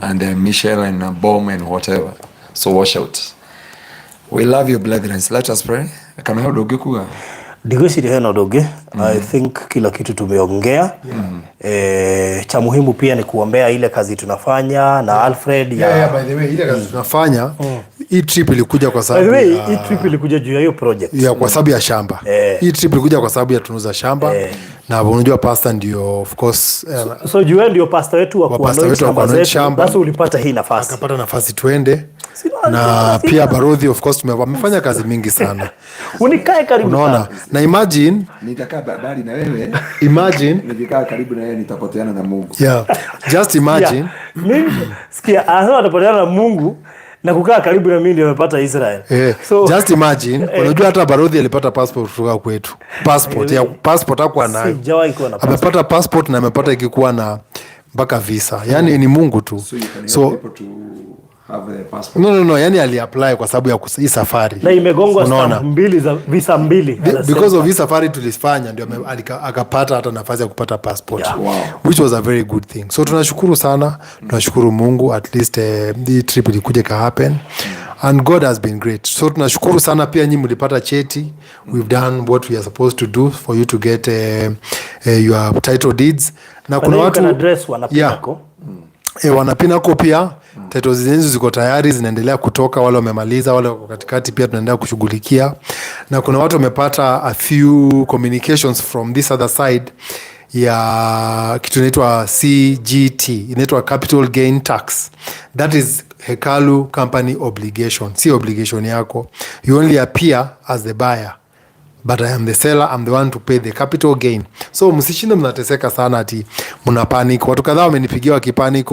[SPEAKER 3] and there are missile and a bomb and whatever. So watch out. We love you, brethren. Let us pray. Kana ũndũ ũngĩ kuga?
[SPEAKER 1] Ndigwĩciria hena ũndũ ũngĩ. I think kila kitu tumeongea. Cha muhimu pia ni kuombea ile kazi tunafanya na Alfred ya
[SPEAKER 2] Yeah, by the way, ile kazi tunafanya, hii trip ilikuja kwa
[SPEAKER 1] By the
[SPEAKER 2] sababu
[SPEAKER 1] way,
[SPEAKER 2] ya,
[SPEAKER 1] hii trip ilikuja juu ya hiyo project.
[SPEAKER 2] Ya kwa sababu ya shamba. Hii trip ilikuja kwa sababu ya tunuza shamba na unajua pastor ndio, of course,
[SPEAKER 1] So juu wewe ndio pastor wetu wa
[SPEAKER 2] Wa pastor
[SPEAKER 1] kuanoint
[SPEAKER 2] wetu wa
[SPEAKER 1] shamba
[SPEAKER 2] kuanoint
[SPEAKER 1] zetu.
[SPEAKER 2] shamba.
[SPEAKER 1] Basi ulipata hii nafasi.
[SPEAKER 2] Akapata nafasi tuende
[SPEAKER 1] Sina-
[SPEAKER 2] na
[SPEAKER 1] sina-
[SPEAKER 2] pia Barodhi, of course, amefanya kazi mingi sana.
[SPEAKER 1] Unikae karibu
[SPEAKER 2] Unaona,
[SPEAKER 1] sana.
[SPEAKER 2] Na imagine
[SPEAKER 3] Nitakaa mbali na wewe.
[SPEAKER 2] Imagine
[SPEAKER 3] Nikikaa karibu na wewe nitapoteana na Mungu.
[SPEAKER 2] Yeah, just imagine.
[SPEAKER 1] Yeah. Mimi sikia, anasema atapoteana na Mungu na kukaa karibu na mimi ndio amepata Israel. So
[SPEAKER 2] just imagine, unajua hata Barodhi alipata passport kutoka kwetu. Passport ya passport hakuwa nayo.
[SPEAKER 1] Sijawahi kuwa na passport.
[SPEAKER 2] Amepata passport na amepata ikikuwa na mpaka visa. Yani ni Mungu tu.
[SPEAKER 3] So you can help
[SPEAKER 2] So
[SPEAKER 3] people to have a passport.
[SPEAKER 2] No, yani aliapply kwa sababu ya hii safari.
[SPEAKER 1] Na imegongwa
[SPEAKER 2] Unaona?
[SPEAKER 1] stamp mbili za visa mbili. At the same
[SPEAKER 2] Because of
[SPEAKER 1] time.
[SPEAKER 2] hii safari tulifanya ndio akapata hata nafasi ya kupata passport.
[SPEAKER 1] Yeah.
[SPEAKER 3] Wow.
[SPEAKER 2] Which was a very good thing. So tunashukuru sana, tunashukuru Mungu, at least hii trip ilikuja ika happen and God has been great. So tunashukuru sana pia nyinyi mlipata cheti. We've done what we are supposed to do for you to get your title deeds. Na
[SPEAKER 1] But
[SPEAKER 2] kuna
[SPEAKER 1] then you
[SPEAKER 2] watu
[SPEAKER 1] can address wana
[SPEAKER 2] Yeah.
[SPEAKER 1] Pinnacle.
[SPEAKER 2] Wana Pinnacle pia titles zenyu ziko tayari, zinaendelea kutoka. Wale wamemaliza, wale wako katikati pia tunaendelea kushughulikia, na kuna watu wamepata a few communications from this other side ya kitu inaitwa CGT, inaitwa capital gain tax. That is Hekalu company obligation, si obligation yako. You only appear as the buyer, but I am the seller. I'm the one to pay the capital gain. So msishinde mnateseka sana ati mna panic. Watu kadhaa wamenipigia wakipanic,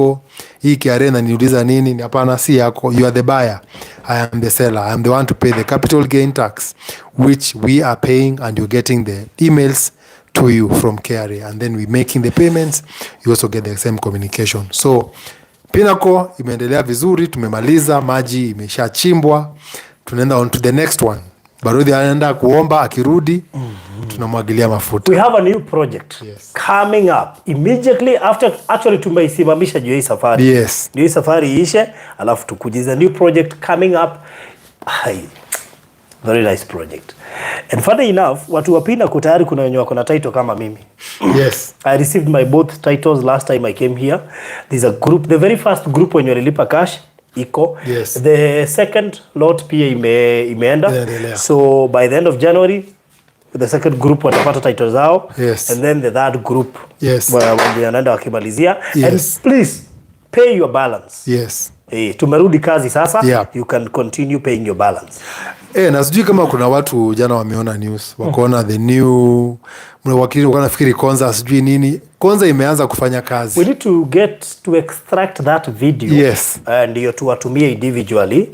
[SPEAKER 2] "Hii KRA inaniuliza nini?" Ni hapana, si yako. You are the buyer, I am the seller. I am the one to pay the capital gain tax, which we are paying, and you're getting the emails to you from KRA, and then we making the payments. You also get the same communication. So Pinnacle imeendelea vizuri, tumemaliza, maji imeshachimbwa, tunaenda on to the next one. Barudhi anaenda kuomba, akirudi. Tunamwagilia mafuta.
[SPEAKER 1] We have a new project coming up immediately after. Actually, tumeisimamisha juu ya hii safari. Ndio hii safari iishe, alafu tukuje. There's a new project coming up. Ai, very nice project. And funny enough, watu wa Pinnacle tayari kuna wenye wako na title kama mimi. I received my both titles last time I came here. There's a group, the very first group wenye walilipa cash iko. The second lot pia imeenda.
[SPEAKER 2] Inaendelea.
[SPEAKER 1] So by the end of January, the second group watapata title zao. And then the third group wanaenda wakimalizia. And please pay your balance. Tumerudi kazi sasa. You can continue paying your balance.
[SPEAKER 2] Na sijui kama kuna watu jana wameona news, wakaona the new wakili walikuwa nafikiri Konza, sijui nini, Konza imeanza kufanya kazi.
[SPEAKER 1] We need to get to extract that video. Ndio tuwatumie individually.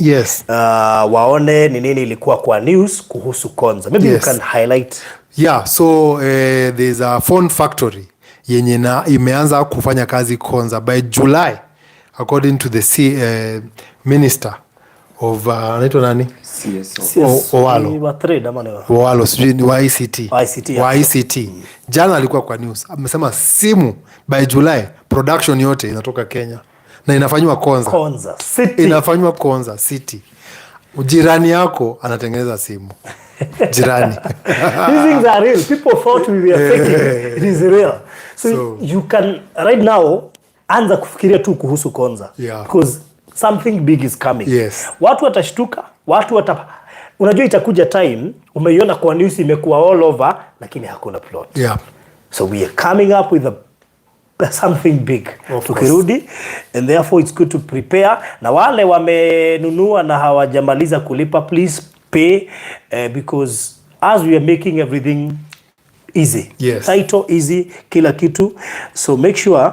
[SPEAKER 1] Waone ni nini ilikuwa kwa news kuhusu Konza. Maybe you can highlight.
[SPEAKER 2] Yeah, so there's a phone factory yenye na imeanza kufanya kazi Konza by July, according to the minister of anaitwa nani?
[SPEAKER 3] CSO.
[SPEAKER 1] Yes,
[SPEAKER 2] Owalo.
[SPEAKER 1] ni wa trade ama ni wa
[SPEAKER 2] Owalo, sijui ni wa ICT.
[SPEAKER 1] ICT,
[SPEAKER 2] Wa
[SPEAKER 1] yeah.
[SPEAKER 2] ICT. Jana alikuwa kwa news, amesema simu by July production yote inatoka Kenya na inafanywa Konza.
[SPEAKER 1] Konza City.
[SPEAKER 2] Inafanywa Konza City. Jirani yako anatengeneza simu, jirani.
[SPEAKER 1] These things are real. People thought we were faking. It is real. So you can right now anza kufikiria tu kuhusu Konza. Because something big is coming. Watu watashtuka, watu wata unajua itakuja time umeiona kwa news, imekuwa all over, lakini hakuna plot. So we are coming up with something big
[SPEAKER 2] Of
[SPEAKER 1] tukirudi, and therefore it's good to prepare. Na wale wamenunua na hawajamaliza kulipa, please pay, because as we are making everything easy, title easy, kila kitu, so make sure,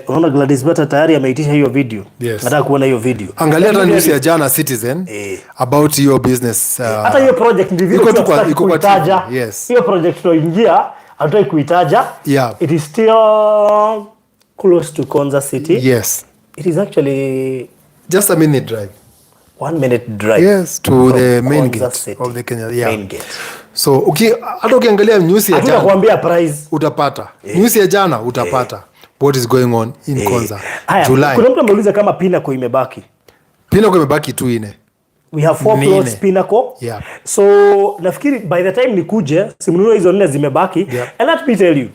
[SPEAKER 1] unaona Gladys Bata tayari ameitisha hiyo video. Nataka kuona hiyo video.
[SPEAKER 2] Angalia hata news ya jana, Citizen, about hiyo business.
[SPEAKER 1] Hata hiyo project ndivyo
[SPEAKER 2] Iko tu
[SPEAKER 1] hatutaki
[SPEAKER 2] iko kwa
[SPEAKER 1] kuitaja.
[SPEAKER 2] TV, yes.
[SPEAKER 1] Hiyo project tunaingia, hatutaki kuitaja. It is still close to Konza City. It is actually
[SPEAKER 2] Just a minute drive.
[SPEAKER 1] 1 minute drive
[SPEAKER 2] Yes, to
[SPEAKER 1] from
[SPEAKER 2] the main
[SPEAKER 1] Konza
[SPEAKER 2] gate
[SPEAKER 1] City.
[SPEAKER 2] of the Kenya. Yeah.
[SPEAKER 1] Main gate.
[SPEAKER 2] So hata ukiangalia news ya jana
[SPEAKER 1] Hatutakuambia price.
[SPEAKER 2] Utapata. News ya jana utapata what is going on in Konza.
[SPEAKER 1] Haya,
[SPEAKER 2] July.
[SPEAKER 1] kuna mtu ameuliza kama Pinnacle imebaki.
[SPEAKER 2] Pinnacle imebaki tu ine.
[SPEAKER 1] We have four
[SPEAKER 2] Nne.
[SPEAKER 1] plots Pinnacle. So nafikiri by the time nikuje, simnunue hizo nne zimebaki. And let me tell you,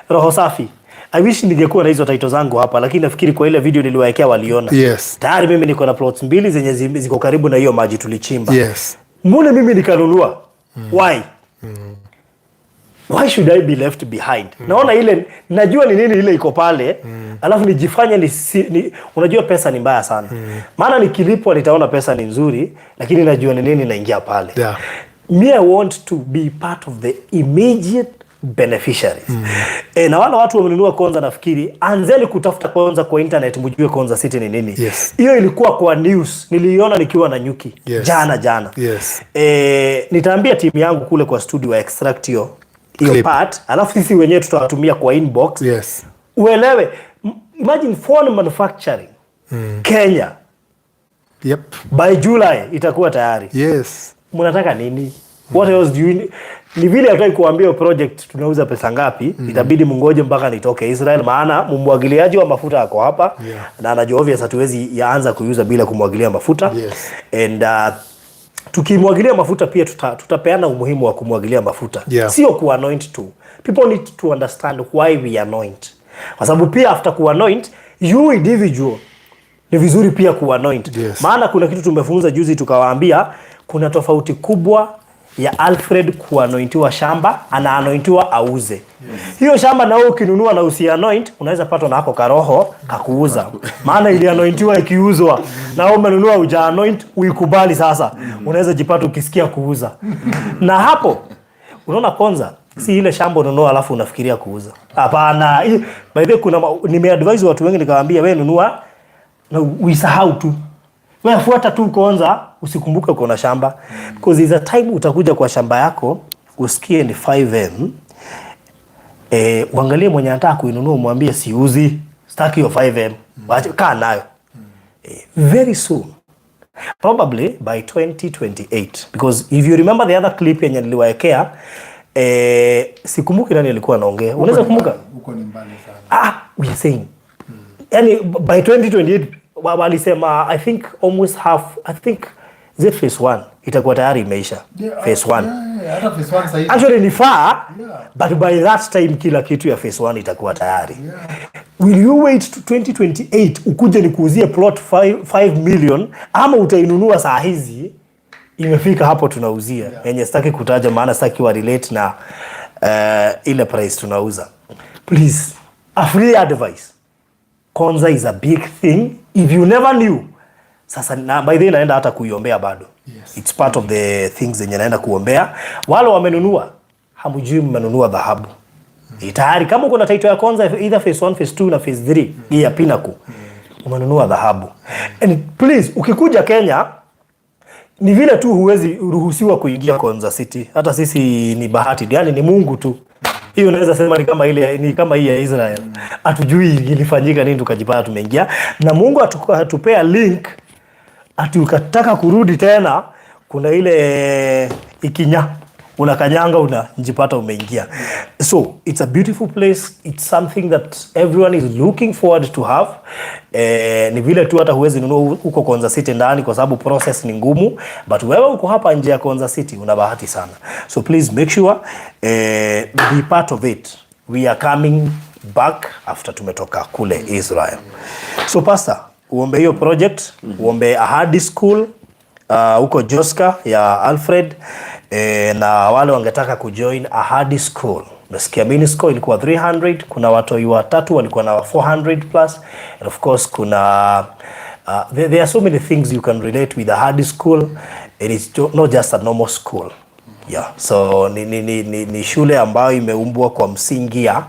[SPEAKER 1] roho safi. I wish ningekuwa na hizo title zangu hapa, lakini nafikiri kwa ile video niliwaekea waliona. Tayari mimi niko na plots mbili zenye ziko karibu na hiyo maji tulichimba. Mbona mimi nikanunua? Why? Why should I be left behind? Naona ile, najua ni nini ile iko pale, alafu nijifanye ni, unajua pesa ni mbaya sana. Maana nikilipwa nitaona pesa ni nzuri, lakini najua ni nini naingia pale. Me, I want to be part of the immediate beneficiaries. Na wale watu wamenunua Konza, nafikiri anzeni kutafuta Konza kwa internet, mjue Konza City ni nini. Hiyo ilikuwa kwa news, niliiona nikiwa na nyuki jana jana. Nitaambia timu yangu kule kwa studio wa extract hiyo
[SPEAKER 2] Clip.
[SPEAKER 1] part, alafu sisi wenyewe tutawatumia kwa inbox. Uelewe, imagine phone manufacturing Kenya by July itakuwa tayari. Mnataka nini? What else do you need? Ni vile hataki kuambia hiyo project tunauza pesa ngapi. Itabidi mungoje mpaka nitoke Israel, maana mmwagiliaji wa mafuta ako hapa na anajua obvious hatuwezi yaanza kuiuza bila kumwagilia mafuta. And tukimwagilia mafuta pia tutapeana umuhimu wa kumwagilia mafuta, sio kuanoint tu. People need to understand why we anoint, kwa sababu pia after kuanoint, you individual ni vizuri pia kuanoint. Maana kuna kitu tumefunza juzi tukawaambia kuna tofauti kubwa ya Alfred kuanointiwa shamba, anaanointiwa auze hiyo shamba, na wewe ukinunua na usianoint, unaweza patwa na hako karoho kakuuza, maana ilianointiwa ikiuzwa, na wewe umenunua uja anoint uikubali, sasa unaweza jipata ukisikia kuuza. Na hapo unaona Konza si ile shamba ununua alafu unafikiria kuuza. Hapana. By the way, kuna nimeadvise watu wengi nikawaambia, wewe nunua na uisahau tu, wewe fuata tu Konza, usikumbuke uko na shamba, because there's a time utakuja kwa shamba yako usikie ni 5M. Uangalie mwenye anataka kuinunua, umwambie siuzi, sitaki hiyo 5M. Wacha kaa nayo. Very soon. Probably by 2028, because if you remember the other clip yenye niliwaekea, sikumbuki nani alikuwa anaongea. Unaweza kumbuka?
[SPEAKER 2] Huko ni mbali sana.
[SPEAKER 1] Ah, we are saying, yani by 2028 walisema I think almost half, I think is it phase 1 itakuwa tayari imeisha. Phase 1.
[SPEAKER 2] Yeah, hata phase 1 sasa.
[SPEAKER 1] Actually ni far, but by that time kila kitu ya phase 1 itakuwa tayari. Will you wait to 2028 ukuje nikuuzie plot 5 million, ama utainunua saa hizi imefika hapo tunauzia, yenye sitaki kutaja maana sitaki wa relate na ile price tunauza? Please, a free advice: Konza is a big thing. If you never knew, sasa na by the way naenda hata kuiombea bado. It's part of the things zenye naenda kuombea. Wale wamenunua, hamjui mmenunua dhahabu. Ni tayari kama uko na title ya Konza, either phase 1, phase 2 na phase 3 hii ya Pinnacle, umenunua dhahabu. And please, ukikuja Kenya, ni vile tu huwezi ruhusiwa kuingia Konza City. Hata sisi ni bahati, yani ni Mungu tu. Hiyo unaweza sema ni kama ile, ni kama hii ya Israel. Hatujui ilifanyika nini tukajipata tumeingia, na Mungu atupea link ati ukataka kurudi tena, kuna ile ikinya unakanyanga unajipata umeingia. So it's a beautiful place, it's something that everyone is looking forward to have. Ni vile tu hata huwezi nunua huko Konza City ndani kwa sababu process ni ngumu, but wewe uko hapa nje ya Konza City, una bahati sana. So please make sure, be part of it. We are coming back after tumetoka kule Israel. So pastor, uombe hiyo project, uombe Ahadi School huko Joska ya Alfred, na wale wangetaka kujoin Ahadi School. Nasikia Minisco ilikuwa 300, kuna watoi watatu walikuwa na 400 plus, and of course kuna there are so many things you can relate with Ahadi School. It is not just a normal school. Yeah, so ni shule ambayo imeumbwa kwa msingi ya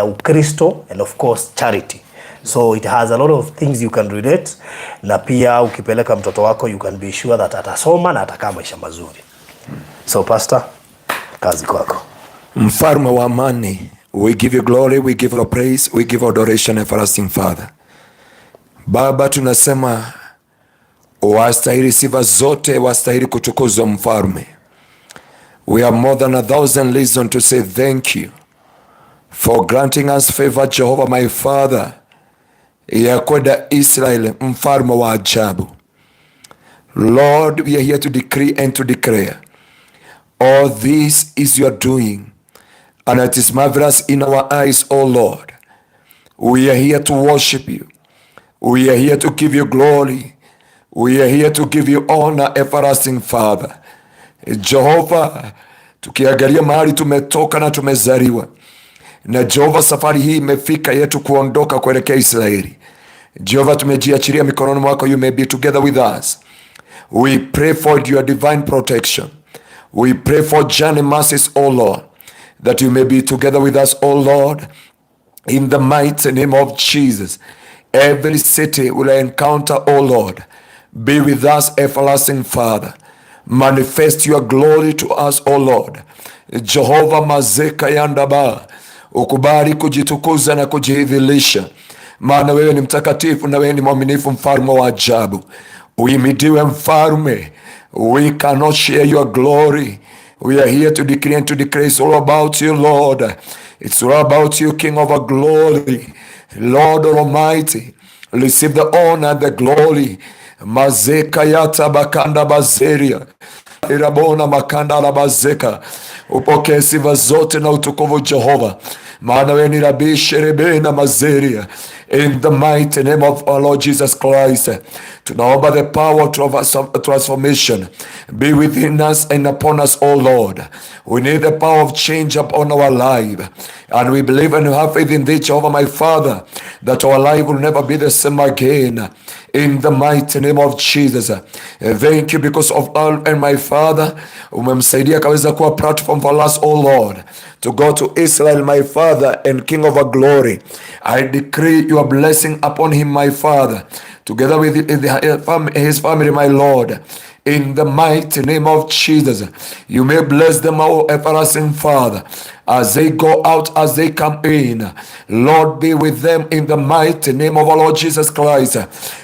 [SPEAKER 1] Ukristo and of course charity. So it has a lot of things you can relate, na pia ukipeleka mtoto wako you can be sure that atasoma na atakaa maisha mazuri. So pastor, kazi kwako.
[SPEAKER 3] Mfalme wa amani, we give you glory, we give you praise, we give adoration, everlasting Father. Baba, tunasema wastahili sifa zote, wastahili kutukuzwa mfalme. We have more than a thousand reasons to say thank you for granting us favor, Jehovah my Father, ya kwenda Israel, mfalme wa ajabu. Lord, we are here to decree and to declare all this is your doing, and it is marvelous in our eyes, O Lord. We are here to worship you. We are here to give you glory. We are here to give you honor, everlasting Father. Jehovah, tukiangalia mahali tumetoka na tumezaliwa na Jehova, safari hii imefika yetu kuondoka kuelekea Israeli. Jehova, tumejiachilia mikononi mwako, you may be together with us. We pray for your divine protection. We pray for journey mercies, O Lord, that you may be together with us, O Lord, in the mighty name of Jesus. Every city will encounter, O Lord. Be with us, everlasting Father. Manifest your glory to us, O Lord. Jehovah mazeka yandaba, ukubali kujitukuza na kujidhihirisha, maana wewe ni mtakatifu na wewe ni mwaminifu, mfalme wa ajabu. Uhimidiwe mfalme. We cannot share your glory. We are here to decree and to declare it's all about you, Lord. It's all about you, King of our glory. Lord Almighty, receive the honor and the glory. Mazeka yata bakanda bazeria irabona makanda la bazeka. Upokee sifa zote na utukufu Jehova, maana wewe ni Rabi sherebe na mazeria. In the mighty name of our Lord Jesus Christ, tunaomba the power of transformation be within us and upon us, O Lord. We need the power of change upon our life, and we believe and have faith in thee, Jehovah, my Father, that our life will never be the same again. In the mighty name of Jesus. Thank you because of all and my Father, umemsaidia akaweza kuwa platform for us, O Lord, to go to Israel, my Father and King of our glory. I decree your blessing upon him, my Father, together with his family, my Lord. In the mighty name of Jesus, you may bless them, O everlasting Father. As they go out, as they come in, Lord, be with them in the mighty name of our Lord Jesus Christ.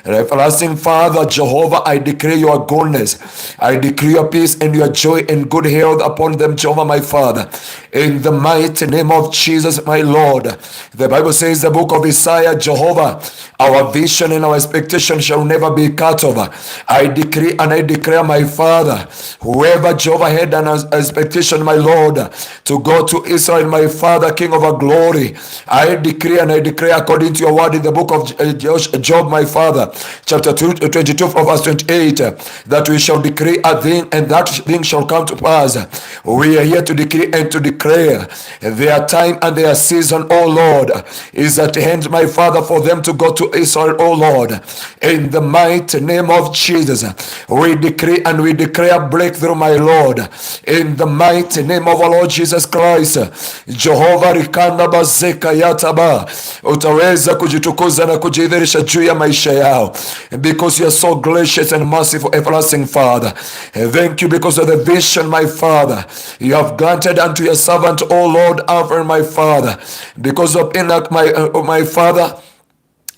[SPEAKER 3] Everlasting Father, Jehovah, I decree your goodness. I decree your peace and your joy and good health upon them, Jehovah, my Father. In the mighty name of Jesus, my Lord. The Bible says, the book of Isaiah, Jehovah, our vision and our expectation shall never be cut off. I decree and I declare, my Father, whoever Jehovah had an expectation, my Lord, to go to Israel, my Father, King of our glory, I decree and I declare according to your word in the book of Job, my Father, chapter 2, 22, verse 28, that we shall decree a thing and that thing shall come to pass. We are here to decree and to declare their time and their season, O Lord, is at hand, my Father, for them to go to Israel, O Lord. In the mighty name of Jesus, we decree and we declare breakthrough, my Lord. In the mighty name of our Lord Jesus Christ, Jehovah rikanda bazeka yataba, utaweza kujitukuza na kujidhihirisha juu ya maisha yao, because you are so gracious and merciful, everlasting Father. Thank you because of the vision, my Father, you have granted unto your servant, O Lord, Alfred, my Father, because of Enoch, my Father,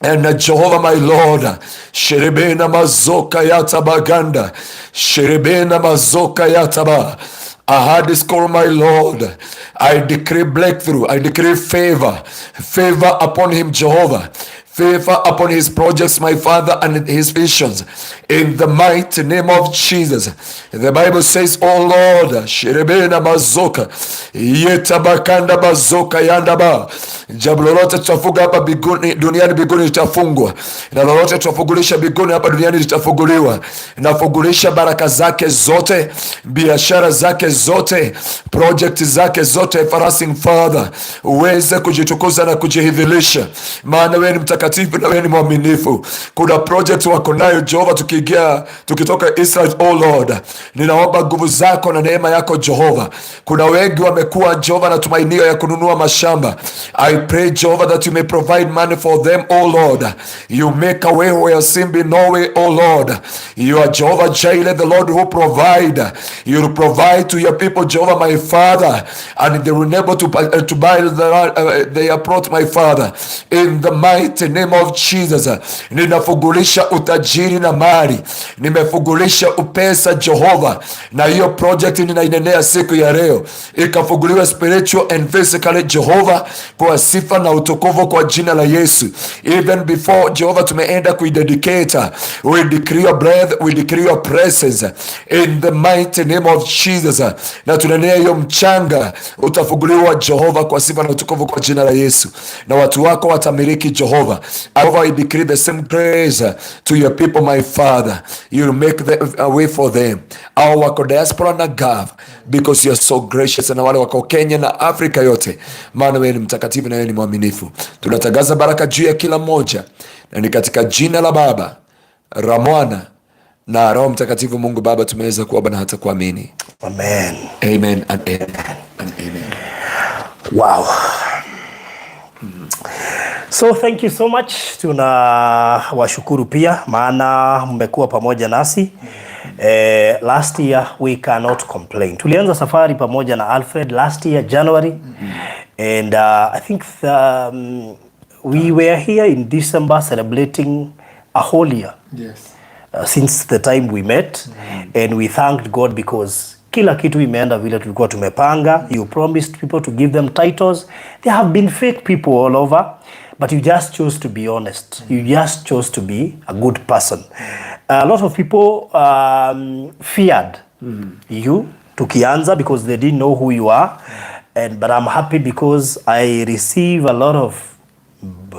[SPEAKER 3] and Jehovah my Lord, Sherebena mazoka yatabaganda, Sherebena mazoka yataba. I had this call, my Lord. I decree breakthrough. I decree favor. Favor upon him, Jehovah. Favor upon his projects, my Father, and his visions. In the mighty name of Jesus. The Bible says, Oh Lord, Sherebena mazoka, yetabakanda bazoka yandaba. Jambo lolote tutafunga hapa biguni, duniani biguni litafungwa, na lolote tutafungulisha biguni hapa duniani litafunguliwa. Nafungulisha baraka zake zote, biashara zake zote, project zake zote, everlasting Father, uweze kujitukuza na kujihidhirisha, maana wewe ni mtakatifu na wewe ni mwaminifu. Kuna project wako nayo Jehova, tukiingia tukitoka Israel, oh Lord, ninaomba nguvu zako na neema yako Jehova. Kuna wengi wamekuwa Jehova na tumainio ya kununua mashamba. I pray, Jehovah, that you may provide money for them, oh Lord. You make a way where seem be no way, oh Lord. You are Jehovah Jireh, the Lord who provide. You will provide to your people, Jehovah, my Father, and they will able to buy their plot, my Father. In the mighty name of Jesus, ninafungulisha utajiri na mali, nimefungulisha upesa Jehova, na hiyo project ninainenea siku ya leo ikafunguliwa spiritual and physically, Jehova, kwa sifa na utukufu kwa jina la Yesu. Even before, Jehova, tumeenda kuidedicate, we decree your breath, we decree your presence in the mighty name of Jesus, na tunanea hiyo mchanga utafunguliwa Jehova, kwa sifa na utukufu kwa jina la Yesu, na watu wako watamiliki Jehova. Jehovah, I decree the same grace to your people, my Father. You make the a way for them. Au wako diaspora na Gulf, because you are so gracious, na wale wako Kenya na Afrika yote, maana wewe ni mtakatifu na wewe ni mwaminifu. Tunatangaza baraka juu ya kila mmoja, na ni katika jina la Baba, la Mwana na Roho Mtakatifu. Mungu Baba, tumeweza kuomba na hata kuamini.
[SPEAKER 1] Amen.
[SPEAKER 3] Amen and amen and amen.
[SPEAKER 1] Wow. So thank you so much. Tuna washukuru pia maana mmekuwa pamoja nasi. Last year we cannot complain. Tulianza safari pamoja na Alfred last year January, and I think we were here in December celebrating a whole year since the time we met, and we thanked God because kila kitu imeenda vile tulikuwa tumepanga. You promised people to give them titles. There have been fake people all over, but you just chose to be honest. You just chose to be a good person. A lot of people feared you tukianza because they didn't know who you are, and but I'm happy because I receive a lot of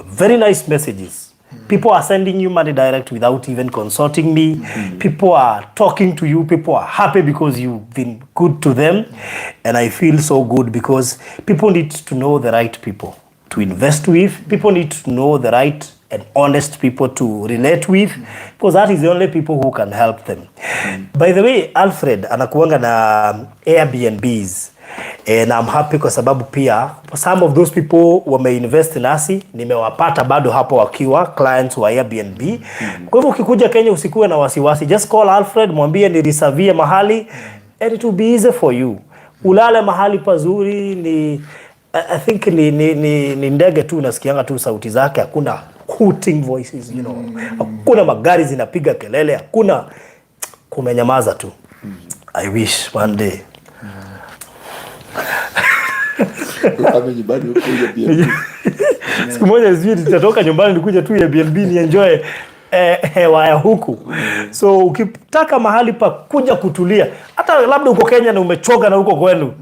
[SPEAKER 1] very nice messages. People are sending you money direct without even consulting me. People are talking to you. People are happy because you've been good to them. And I feel so good because people need to know the right people to invest with. People need to know the right and honest people to relate with, because that is the only people who can help them. By the way, Alfred anakuanga na Airbnbs, and I'm happy kwa sababu pia some of those people wameinvest nasi, nimewapata bado hapo wakiwa clients wa Airbnb. Kwa hivyo ukikuja Kenya usikuwe na wasiwasi, just call Alfred, mwambie nireservie mahali and it will be easy for you. Ulale mahali pazuri ni I think ni ndege tu unasikianga tu sauti zake, hakuna hooting voices. Hakuna magari zinapiga kelele, hakuna, kumenyamaza tu. I wish one day
[SPEAKER 3] Ukame nyumbani ukuje Airbnb.
[SPEAKER 1] Siku moja sijui nitatoka nyumbani nikuje tu Airbnb ni enjoy hewa ya huku. So ukitaka mahali pa kuja kutulia, hata labda uko Kenya na umechoka na huko kwenu,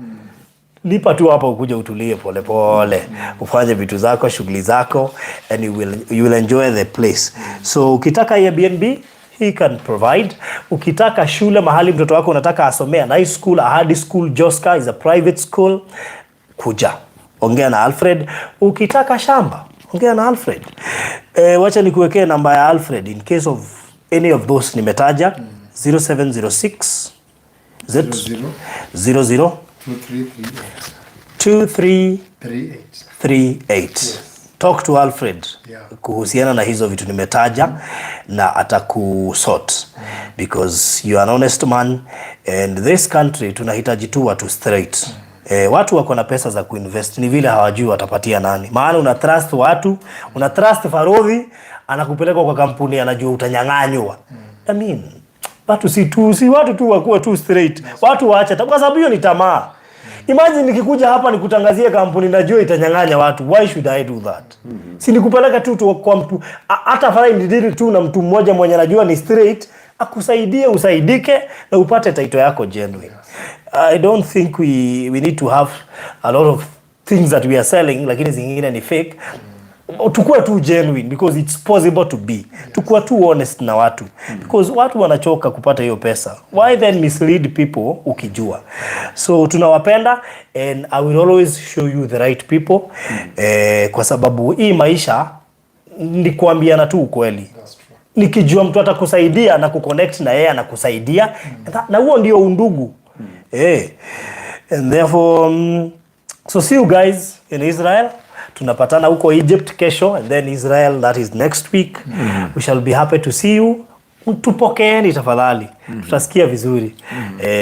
[SPEAKER 1] lipa tu hapa ukuje utulie polepole, ufanye vitu zako, shughuli zako, and you will enjoy the place. So ukitaka Airbnb, he can provide. Ukitaka shule mahali mtoto wako unataka asomea, nice school, Ahadi School Joska is a private school, kuja ongea na Alfred. Ukitaka shamba, ongea na Alfred. Wacha nikuwekee namba ya Alfred in case of any of those nimetaja. 0706 Z
[SPEAKER 2] 00
[SPEAKER 1] 00
[SPEAKER 2] 2338.
[SPEAKER 1] 23
[SPEAKER 2] 38.
[SPEAKER 1] 38. Talk to Alfred kuhusiana na hizo vitu nimetaja na atakusort because you are an honest man and this country tunahitaji tu watu straight. Watu wako na pesa za kuinvest, ni vile hawajui watapatia nani. Maana una trust watu, una trust Farodhi, anakupeleka kwa kampuni anajua utanyang'anywa. I mean, watu si tu si watu tu wakuwe tu straight. Watu waache kwa sababu hiyo ni tamaa. Imagine nikikuja hapa nikutangazie kampuni najua itanyang'anya watu. Why should I do that? Si nikupeleka tu kwa mtu, hata afadhali ni deal tu na mtu mmoja mwenye najua ni straight, akusaidie usaidike na upate title yako genuine. I don't think we need to have a lot of things that we are selling lakini zingine ni fake. Tukue tu genuine because it's possible to be. Tukue tu honest na watu because watu wanachoka kupata hiyo pesa. Why then mislead people ukijua? So tunawapenda and I will always show you the right people, kwa sababu hii maisha ni kuambiana tu ukweli. Nikijua mtu atakusaidia na kuconnect na yeye anakusaidia, na huo ndio undugu. And therefore, so see you guys in Israel. Tunapatana huko Egypt kesho and then Israel, that is next week. We shall be happy to see you. Tupokeeni tafadhali, tutasikia vizuri.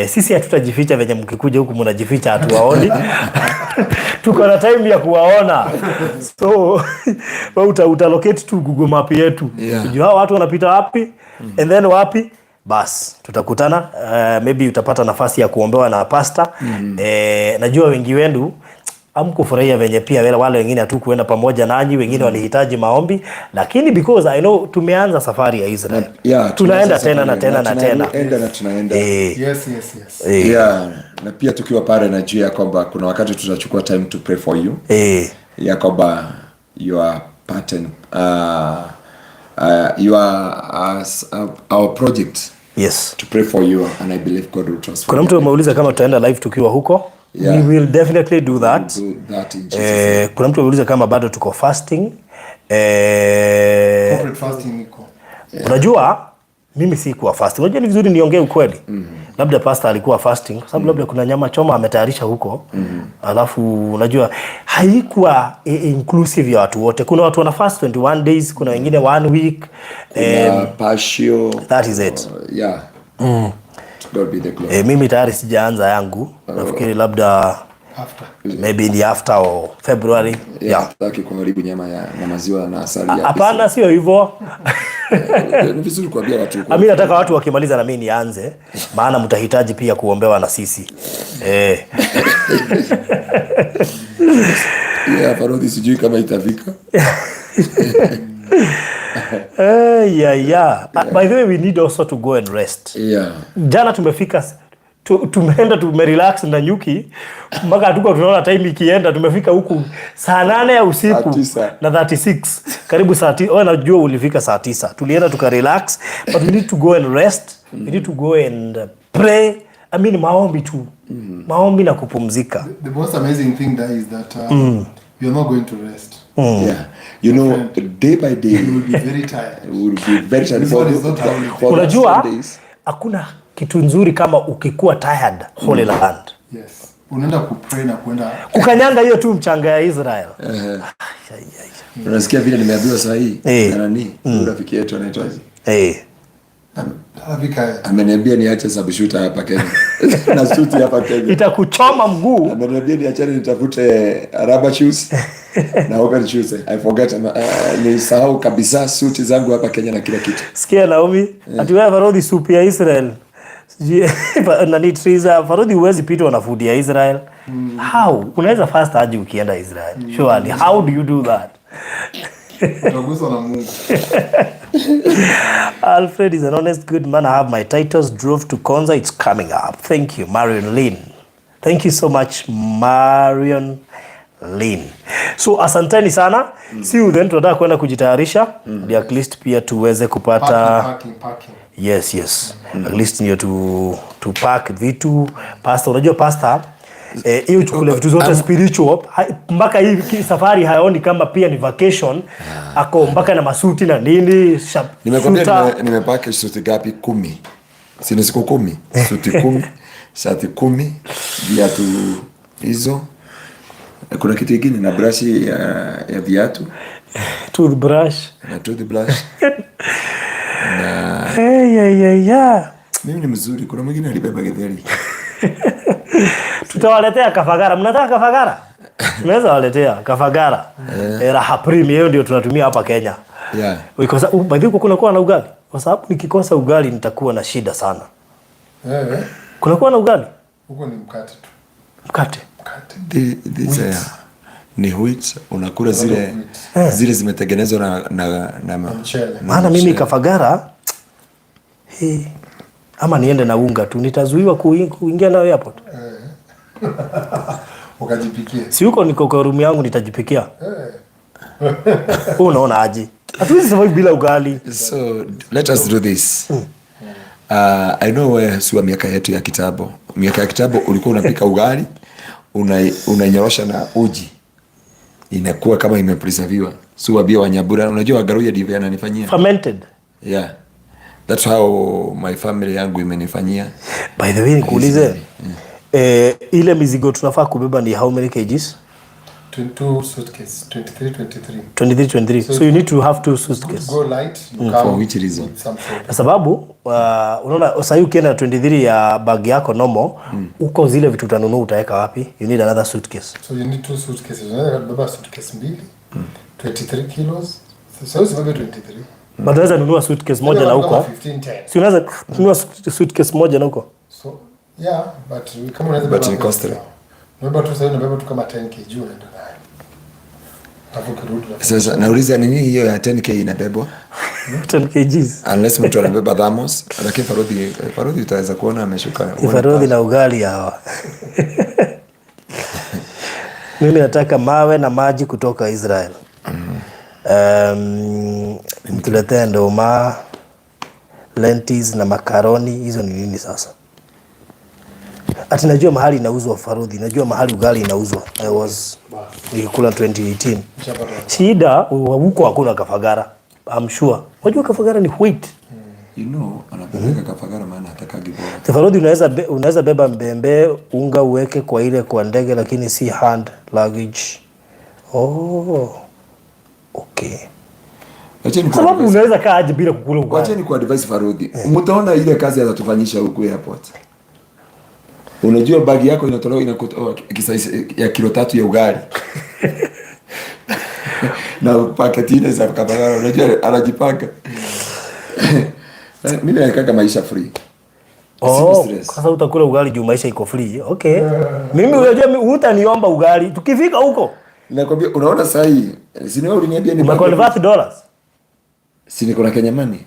[SPEAKER 1] Sisi hatutajificha venye mkikuja huku mnajificha hatuwaoni. Tuko na time ya kuwaona, so wewe utalocate tu Google Map yetu, ujue hao watu wanapita wapi and then wapi, bas tutakutana. Maybe utapata nafasi ya kuombewa na pasta. Najua wengi wenu hamkufurahia venye pia wale wengine hatukuenda pamoja nanyi, wengine walihitaji maombi, lakini because I know tumeanza safari ya Israel,
[SPEAKER 3] Yeah,
[SPEAKER 1] tunaenda
[SPEAKER 3] tunaanza
[SPEAKER 1] tena na
[SPEAKER 3] safari,
[SPEAKER 1] tena na tena.
[SPEAKER 3] Tunaenda na tunaenda.
[SPEAKER 2] Yes.
[SPEAKER 3] Yeah, na pia tukiwa pale najua ya kwamba kuna wakati tutachukua time to pray for you, ya kwamba your pattern, your our project, to pray for you, and I believe God will transform.
[SPEAKER 1] Kuna mtu ameuliza kama tutaenda live tukiwa huko.
[SPEAKER 3] Yeah.
[SPEAKER 1] We will definitely do that.
[SPEAKER 3] Do that in Jesus'
[SPEAKER 1] Kuna mtu ameuliza kama bado tuko fasting.
[SPEAKER 2] Corporate fasting iko.
[SPEAKER 1] Unajua mimi sikuwa fasting. Unajua ni vizuri niongee ukweli. Labda pastor alikuwa fasting kwa sababu labda kuna nyama choma ametayarisha huko. Alafu unajua haikuwa inclusive ya watu wote. Kuna watu wana fast 21 days, kuna wengine one week.
[SPEAKER 3] Kuna partial.
[SPEAKER 1] That is it.
[SPEAKER 3] Yeah. To God be the glory.
[SPEAKER 1] Mimi tayari sijaanza yangu. Nafikiri labda
[SPEAKER 2] After.
[SPEAKER 1] Maybe in the after or February.
[SPEAKER 3] Yeah,
[SPEAKER 1] Yeah.
[SPEAKER 3] hataki kuharibu nyama ya na maziwa na asali ya
[SPEAKER 1] Hapana, sio hivyo.
[SPEAKER 3] Ni vizuri kuambia watu ukweli.
[SPEAKER 1] Mimi nataka watu wakimaliza na mimi nianze, maana mtahitaji pia kuombewa na sisi.
[SPEAKER 3] Yeah, Farodhi sijui kama itafika.
[SPEAKER 1] Yeah. By the way, we need also to go and rest. Jana tumefika, tumeenda tumerelax na nyuki mpaka hatukuwa tunaona time ikienda. Tumefika huku saa 8 ya usiku
[SPEAKER 3] Saa 9.
[SPEAKER 1] na 36, karibu saa 9. Oh, najua ulifika saa 9. Tulienda tukarelax, but we need to go and rest. We need to go and pray. I mean, maombi tu, maombi na kupumzika.
[SPEAKER 2] The most amazing thing that is that you're not going to rest.
[SPEAKER 3] Yeah. Day by day,
[SPEAKER 2] You will be very tired.
[SPEAKER 3] we will be very tired
[SPEAKER 2] This
[SPEAKER 3] for
[SPEAKER 2] one is not how
[SPEAKER 3] for
[SPEAKER 1] Unajua
[SPEAKER 3] 10 days.
[SPEAKER 1] Hakuna kitu nzuri kama ukikuwa tired Holy Land.
[SPEAKER 2] Yes. Unaenda kupray na kuenda
[SPEAKER 1] Kukanyanga hiyo tu mchanga ya Israel. Ai, ai, ai.
[SPEAKER 3] Unasikia vile nimeambiwa saa hii
[SPEAKER 1] Eh.
[SPEAKER 3] na nani? Huyu rafiki yetu anaitwaje?
[SPEAKER 2] Afika.
[SPEAKER 3] Ameniambia niache sharpshooter hapa Kenya na suti hapa Kenya.
[SPEAKER 1] Itakuchoma mguu.
[SPEAKER 3] Ameniambia niachane nitafute rubber shoes na open shoes. I forget, nilisahau kabisa suti zangu hapa Kenya na kila kitu.
[SPEAKER 1] Sikia Naomi, ati wewe Farodhi, supu ya Israel. Sijui nani Triza, Farodhi huwezi pitwa na food ya Israel. How? Unaweza fast aje ukienda Israel? Surely, how do you do that?
[SPEAKER 2] Utaguswa na Mungu.
[SPEAKER 1] Alfred is an honest good man. I have my titles. Drove to Konza. It's coming up. Thank you, Marion Lynn. Thank you so much, Marion Lynn. So asanteni sana. See you then. Tunataka kwenda kujitayarisha ndio at least pia tuweze kupata
[SPEAKER 2] Parking, parking, parking.
[SPEAKER 1] Yes. At least ndio tu pack vitu. Pastor, unajua pastor hiyo chukule vitu zote spiritual mpaka hii safari hayaoni kama pia ni vacation. Ako mpaka na masuti na nini
[SPEAKER 3] Nimekwambia
[SPEAKER 1] shuta.
[SPEAKER 3] Nimepaki suti gapi? 10. Si ni siku 10? Suti 10, shati 10, viatu hizo. Kuna kitu kingine na brashi ya viatu.
[SPEAKER 1] Toothbrush.
[SPEAKER 3] Na toothbrush.
[SPEAKER 1] Hey, yeah, yeah, yeah.
[SPEAKER 3] Mimi ni mzuri, kuna mwingine alibeba githeri.
[SPEAKER 1] Tutawaletea kafagara. Mnataka kafagara? Tunaweza waletea kafagara. Eh, Raha Premium hiyo ndio tunatumia hapa Kenya. Because by the way kuna kuwa na ugali. Kwa sababu nikikosa ugali nitakuwa na shida sana.
[SPEAKER 2] Eh,
[SPEAKER 1] Kuna kuwa na ugali?
[SPEAKER 2] Huko ni mkate tu.
[SPEAKER 1] Mkate.
[SPEAKER 2] Mkate.
[SPEAKER 3] This, ni wheat unakula zile zile zimetengenezwa na
[SPEAKER 2] Mchele.
[SPEAKER 1] Maana mimi kafagara hey, ama niende na unga tu nitazuiwa kuingia nayo airport.
[SPEAKER 2] Ukajipikie.
[SPEAKER 1] Si huko niko kwa room yangu nitajipikia. Wewe unaona aje? Hatuwezi survive bila ugali.
[SPEAKER 3] So let us do this. I know wewe si wa miaka yetu ya kitambo. Miaka ya kitambo ulikuwa unapika ugali, unanyorosha na uji. Inakuwa kama imepreserviwa. Si wabia Wanyabura, unajua Wagaruya ndivyo ananifanyia.
[SPEAKER 1] Fermented.
[SPEAKER 3] Yeah. That's how my family yangu imenifanyia.
[SPEAKER 1] By the way nikuulize, ile mizigo tunafaa kubeba ni how many kgs?
[SPEAKER 2] 22 suitcase, 23, 23.
[SPEAKER 1] 23 23. So you need to have two suitcases.
[SPEAKER 2] Go light, you come
[SPEAKER 3] For which reason?
[SPEAKER 2] with some sort.
[SPEAKER 1] Kwa sababu unaona sasa ukienda na 23 ya bag yako normal, uko zile vitu utanunua utaweka wapi? You need another suitcase.
[SPEAKER 2] So you need two suitcases. Unaweza kubeba suitcase mbili, 23 kilos. So usibebe 23.
[SPEAKER 1] But unaweza nunua suitcase moja na
[SPEAKER 2] Kama
[SPEAKER 1] huko.
[SPEAKER 2] 15, 10.
[SPEAKER 1] Si unaweza nunua suitcase moja na huko.
[SPEAKER 2] So yeah, but kama unaweza
[SPEAKER 3] But
[SPEAKER 2] beba
[SPEAKER 3] ni costly.
[SPEAKER 2] Unabeba tu sasa, unabeba tu kama 10 kg unaenda nayo. Alafu ukirudi
[SPEAKER 3] Sasa nauliza nini hiyo ya 10K inabebwa?
[SPEAKER 1] 10 kgs.
[SPEAKER 3] Unless mtu anabeba thermos, lakini Farodhi utaweza kuona ameshuka.
[SPEAKER 1] Ni Farodhi na ugali hawa. Mimi nataka mawe na maji kutoka Israel. Mtuletee ndoma, lentils na makaroni. Hizo ni nini sasa? Ati najua mahali inauzwa Farodhi, najua mahali ugali inauzwa. I was nikikula 2018. Shida huko hakuna kafagara. I'm sure. Unajua kafagara ni wheat.
[SPEAKER 3] Anapeleka kafagara maana hatakagi bora.
[SPEAKER 1] Farodhi unaweza beba mbembe unga uweke kwa ile kwa ndege lakini si hand luggage. Oh. Okay.
[SPEAKER 3] Wacheni
[SPEAKER 1] Kwa sababu
[SPEAKER 3] kuadvise.
[SPEAKER 1] unaweza kaa aje bila kukula ugali.
[SPEAKER 3] Wacheni kuadvise Farodhi. Mtaona ile kazi atatufanyisha huku airport. Unajua bagi yako inatolewa inakutoa kisa ya kilo 3 ya ugali. Na paketi ile za kafagara unajua anajipanga. Mimi naikaga maisha free.
[SPEAKER 1] Oh,
[SPEAKER 3] Sina stress.
[SPEAKER 1] sasa utakula ugali juu maisha iko free. Okay. Mimi unajua mimi hutaniomba ugali tukifika huko.
[SPEAKER 3] Nakwambia unaona sasa hii, si ni wewe uliniambia ni
[SPEAKER 1] Umeconvert dollars.
[SPEAKER 3] Si niko na Kenya money.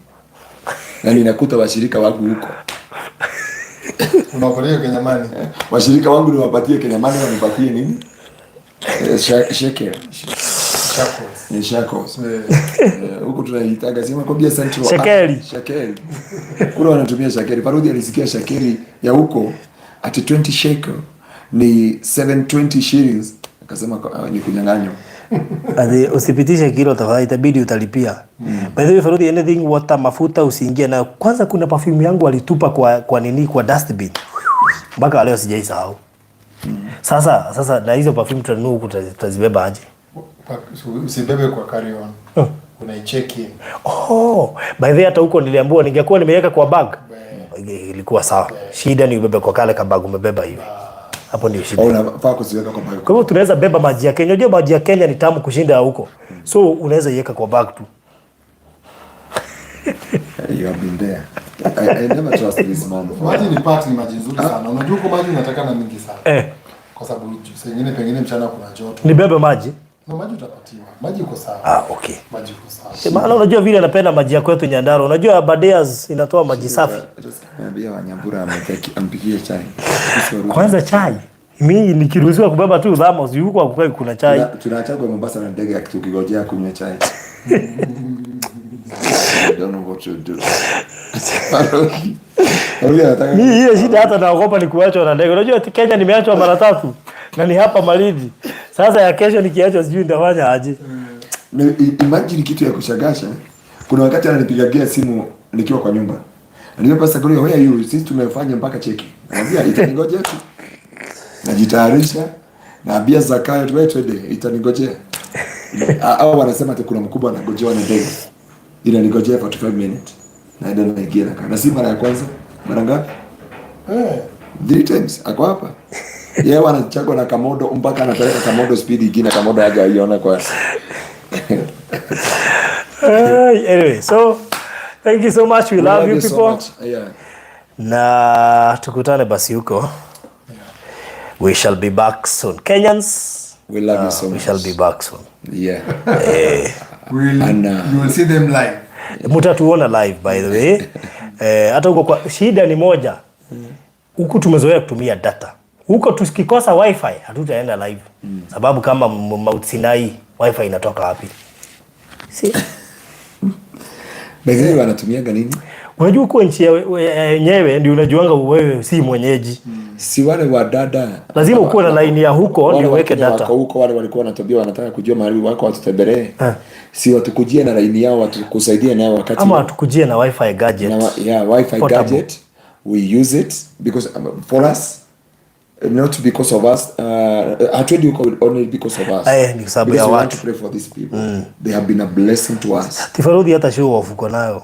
[SPEAKER 3] Na ninakuta washirika wangu huko.
[SPEAKER 2] Unakulia Kenya money.
[SPEAKER 3] Washirika wangu niwapatie Kenya money wanipatie nini? Shekel.
[SPEAKER 2] Shekels.
[SPEAKER 3] Ni shekels. Huku tunaitaga sema kwambia Central.
[SPEAKER 1] Shekeli.
[SPEAKER 3] Shekeli. Kule wanatumia shekeli. Parodi alisikia shekeli ya huko ati 20 shekel ni 720 shillings. Akasema ni kunyang'anywa.
[SPEAKER 1] Ati usipitishe kilo tafadhali, itabidi utalipia. By the way, Farudi, anything water, mafuta usiingie nayo. Kwanza kuna perfume yangu alitupa kwa nini, kwa dustbin. Mpaka leo sijaisahau. Sasa na hizo perfume tutanunua huku tutazibeba aje?
[SPEAKER 2] Usibebe kwa carry on. Unaicheck in.
[SPEAKER 1] Oh, by the way hata huko niliambiwa ningekuwa nimeweka kwa bag ilikuwa sawa. Shida ni ubebe kwa kale kabag umebeba hivi. Hapo ndio shida.
[SPEAKER 3] Au unafaa kuziweka kwa bag.
[SPEAKER 1] Kwa hivyo tunaweza beba maji ya Kenya. Unajua maji ya Kenya ni tamu kushinda ya huko. So unaweza iweka kwa bag tu.
[SPEAKER 3] You have been there. I never trust this man.
[SPEAKER 2] Maji ni part, ni maji nzuri sana. Unajua huko maji unataka na mingi sana. Kwa sababu saa ingine pengine mchana kuna joto.
[SPEAKER 1] Nibebe maji.
[SPEAKER 2] No, maji utapatiwa. Maji iko sawa.
[SPEAKER 1] Ah, okay.
[SPEAKER 2] Maji iko sawa.
[SPEAKER 1] Maana unajua vile napenda maji ya kwetu Nyandarua. Unajua Aberdares inatoa maji safi.
[SPEAKER 3] Niambia Wanyambura ampikie chai.
[SPEAKER 1] Kwanza chai. Mimi nikiruhusiwa kubeba tu thermos huko hakukai kuna chai.
[SPEAKER 3] Tunaachagwa Mombasa na ndege tukigojea kunywa chai. I don't know what to do. Baruki anataka
[SPEAKER 1] Mimi ile shida hata naogopa ni kuachwa na ndege. Unajua ati Kenya nimeachwa mara tatu na ni hapa Malindi. Sasa ya kesho nikiachwa sijui nitafanya aje.
[SPEAKER 3] Na imagine kitu ya kushangaza. Kuna wakati ananipigagia simu nikiwa kwa nyumba. Ananiambia, "Pastor Gloria, where are you? Sisi tumefanya mpaka cheki." Naambia itaningojea tu. Najitayarisha. Naambia Zakayo tuwe twende, itaningojea. Au wanasema ati kuna mkubwa anagojewa na ndege. Inanigojea 45 minutes. Naenda naingia na na si mara ya kwanza. Mara ngapi? Three times. Ako hapa. Yeye anachagwa na Kamodo mpaka anapeleka Kamodo speed ingine, Kamodo haja aiona kwa
[SPEAKER 1] Anyway, so thank you so much. We love you
[SPEAKER 3] so
[SPEAKER 1] people.
[SPEAKER 3] much. Yeah.
[SPEAKER 1] Na tukutane basi huko. We shall be back soon. Kenyans,
[SPEAKER 3] We love you so
[SPEAKER 1] we
[SPEAKER 3] much.
[SPEAKER 1] shall be back soon.
[SPEAKER 3] Yeah.
[SPEAKER 2] We'll,
[SPEAKER 3] And,
[SPEAKER 2] you will see them live.
[SPEAKER 1] Mutatuona live by the way. Hata huko kwa shida ni moja. Huku tumezoea kutumia data. Huko tukikosa wifi hatutaenda live. Sababu kama Mount Sinai wifi inatoka wapi? Si.
[SPEAKER 3] By the way, wanatumiaga nini?
[SPEAKER 1] Unajua huko nchi yenyewe ndio unajuanga wewe si mwenyeji.
[SPEAKER 3] Si wale wa dada.
[SPEAKER 1] Lazima ukuwe na line ya huko
[SPEAKER 3] Wale
[SPEAKER 1] ndio uweke
[SPEAKER 3] Wakenya
[SPEAKER 1] data.
[SPEAKER 3] wako huko, wale walikuwa wanatuambia wanataka kujua mahali wako watutembelee.
[SPEAKER 1] Eh.
[SPEAKER 3] Si watukujie na laini yao watukusaidie nayo wakati
[SPEAKER 1] Ama watukujie na wifi gadget.
[SPEAKER 3] na, yeah, wifi
[SPEAKER 1] Portable.
[SPEAKER 3] gadget we use it because for us, not because of us, hatuendi huko only because of us,
[SPEAKER 1] Eh, ni kwa sababu
[SPEAKER 3] because
[SPEAKER 1] ya
[SPEAKER 3] we want
[SPEAKER 1] watu.
[SPEAKER 3] to pray for these people. They have been a blessing to us.
[SPEAKER 1] Tifarudhi hata show off uko nayo.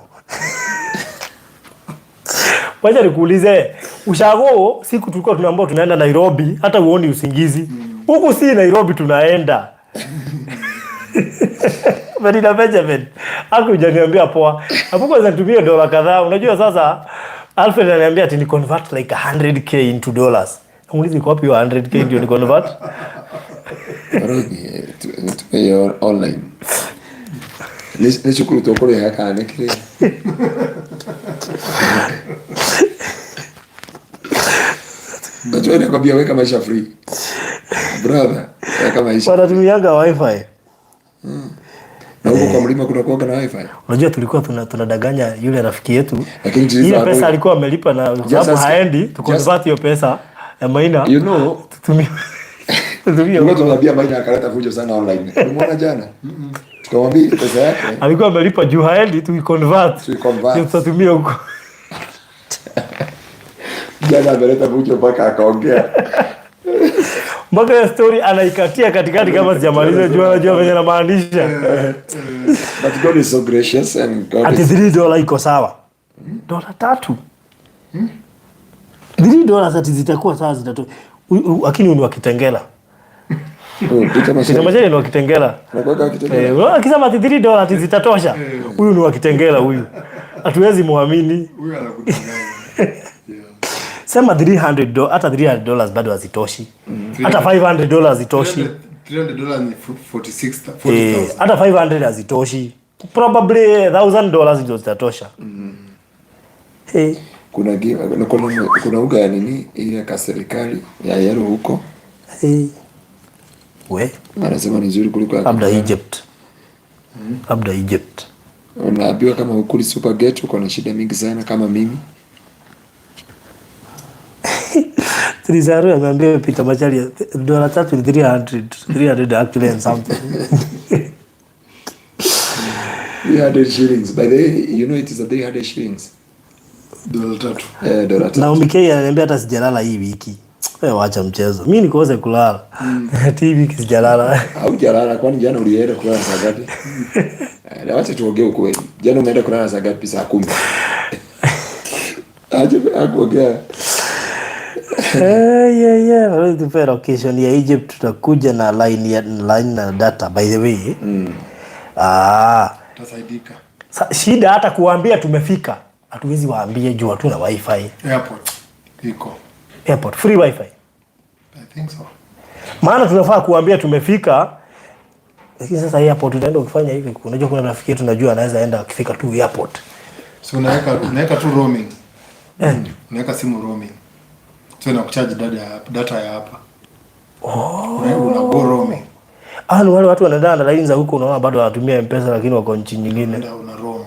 [SPEAKER 1] Wacha nikuulize, ushago siku tulikuwa tunaambiwa tunaenda Nairobi, hata uoni usingizi. Huku si Nairobi tunaenda. Medina Benjamin hakujaniambia poa. Hapo kwanza nitumie dola kadhaa. Unajua sasa Alfred ananiambia ati ni convert like 100K into dollars. Namuuliza iko wapi hiyo 100K ndio ni convert?
[SPEAKER 3] Baruthi, tupe online nĩ cukuru tũkũrĩha kana nĩ kĩrĩa? Najua nakwambia weka maisha free. Brother, weka maisha.
[SPEAKER 1] Wanatumianga wifi.
[SPEAKER 3] Na huko kwa mlima kuna kuwaga na wifi.
[SPEAKER 1] Unajua tulikuwa tunadanganya yule rafiki yetu.
[SPEAKER 3] Lakini tulizo
[SPEAKER 1] Ile
[SPEAKER 3] hapo-
[SPEAKER 1] pesa alikuwa amelipa na kwa sababu haendi, tuconvert hiyo pesa ya Maina.
[SPEAKER 3] You know,
[SPEAKER 1] Tutumie
[SPEAKER 3] tulikuwa tunamwambia Maina akaleta fujo sana online. Ulimwona jana? Tukamwambia pesa yake.
[SPEAKER 1] Alikuwa amelipa juu haendi, tuiconvert.
[SPEAKER 3] Tuiconvert.
[SPEAKER 1] Ndio tutatumia huko.
[SPEAKER 3] Jana ameleta fujo mpaka akaongea.
[SPEAKER 1] Mpaka hiyo story anaikatia katikati kama sijamaliza, juu anajua venye namaanisha.
[SPEAKER 3] But God is so gracious and God
[SPEAKER 1] Ati
[SPEAKER 3] is
[SPEAKER 1] $3 iko sawa. $3. $3 ati zitakuwa sawa zitatoka. Lakini ni wa Kitengela.
[SPEAKER 3] Oh, Peter Machari.
[SPEAKER 1] Peter Machari ni wa Kitengela.
[SPEAKER 3] Anakuweka wa Kitengela.
[SPEAKER 1] Unaona akisema ati $3 ati zitatosha. Huyu ni wa Kitengela huyu. Hatuwezi muamini.
[SPEAKER 2] Huyu anakudanganya.
[SPEAKER 1] Sema hata $300 bado hazitoshi. Hata $500 hazitoshi.
[SPEAKER 2] $300 ni 40,000.
[SPEAKER 1] Hata 500 hazitoshi. Probably $1,000 ndio zitatosha.
[SPEAKER 3] Kuna uga ya nini ile ya serikali ya yellow huko.
[SPEAKER 1] We,
[SPEAKER 3] Anasema ni nzuri kuliko ya
[SPEAKER 1] labda Egypt. Labda Egypt.
[SPEAKER 3] Unaambiwa kama hukuli spaghetti uko na shida mingi sana kama mimi.
[SPEAKER 1] Trizaru ameambia Peter Macharia $3 ni 300. 300 actually and something.
[SPEAKER 3] 300 shillings. By the way, you know it is a 300 shillings.
[SPEAKER 2] $3.
[SPEAKER 3] $3.
[SPEAKER 1] Naomi K ananiambia hata sijalala hii wiki. Wacha mchezo. Mi nikose kulala. TV sijalala.
[SPEAKER 3] Haujalala, kwani jana ulienda kulala saa ngapi? Na wacha tuongee ukweli. Jana umeenda kulala saa ngapi? Saa 10. Acha kuongea.
[SPEAKER 1] Yeah. Wewe tupe location ya Egypt, tutakuja na line ya line na data, by the way. Ah,
[SPEAKER 2] Tasaidika.
[SPEAKER 1] Shida hata kuwaambia tumefika. Hatuwezi waambie juu hatuna wifi.
[SPEAKER 2] Airport iko.
[SPEAKER 1] Airport free wifi.
[SPEAKER 2] I think so.
[SPEAKER 1] Maana tunafaa kuambia tumefika. Lakini sasa airport utaenda ukifanya hivi, unajua kuna rafiki yetu najua anaweza enda akifika tu airport.
[SPEAKER 2] So unaweka tu roaming. Unaweka simu roaming. So inakucharge data ya hapa. Oh. Una go roaming.
[SPEAKER 1] Ah, ni wale watu wanaenda na line za huko, unaona bado wanatumia M-Pesa lakini wako nchi nyingine.
[SPEAKER 2] Una roam.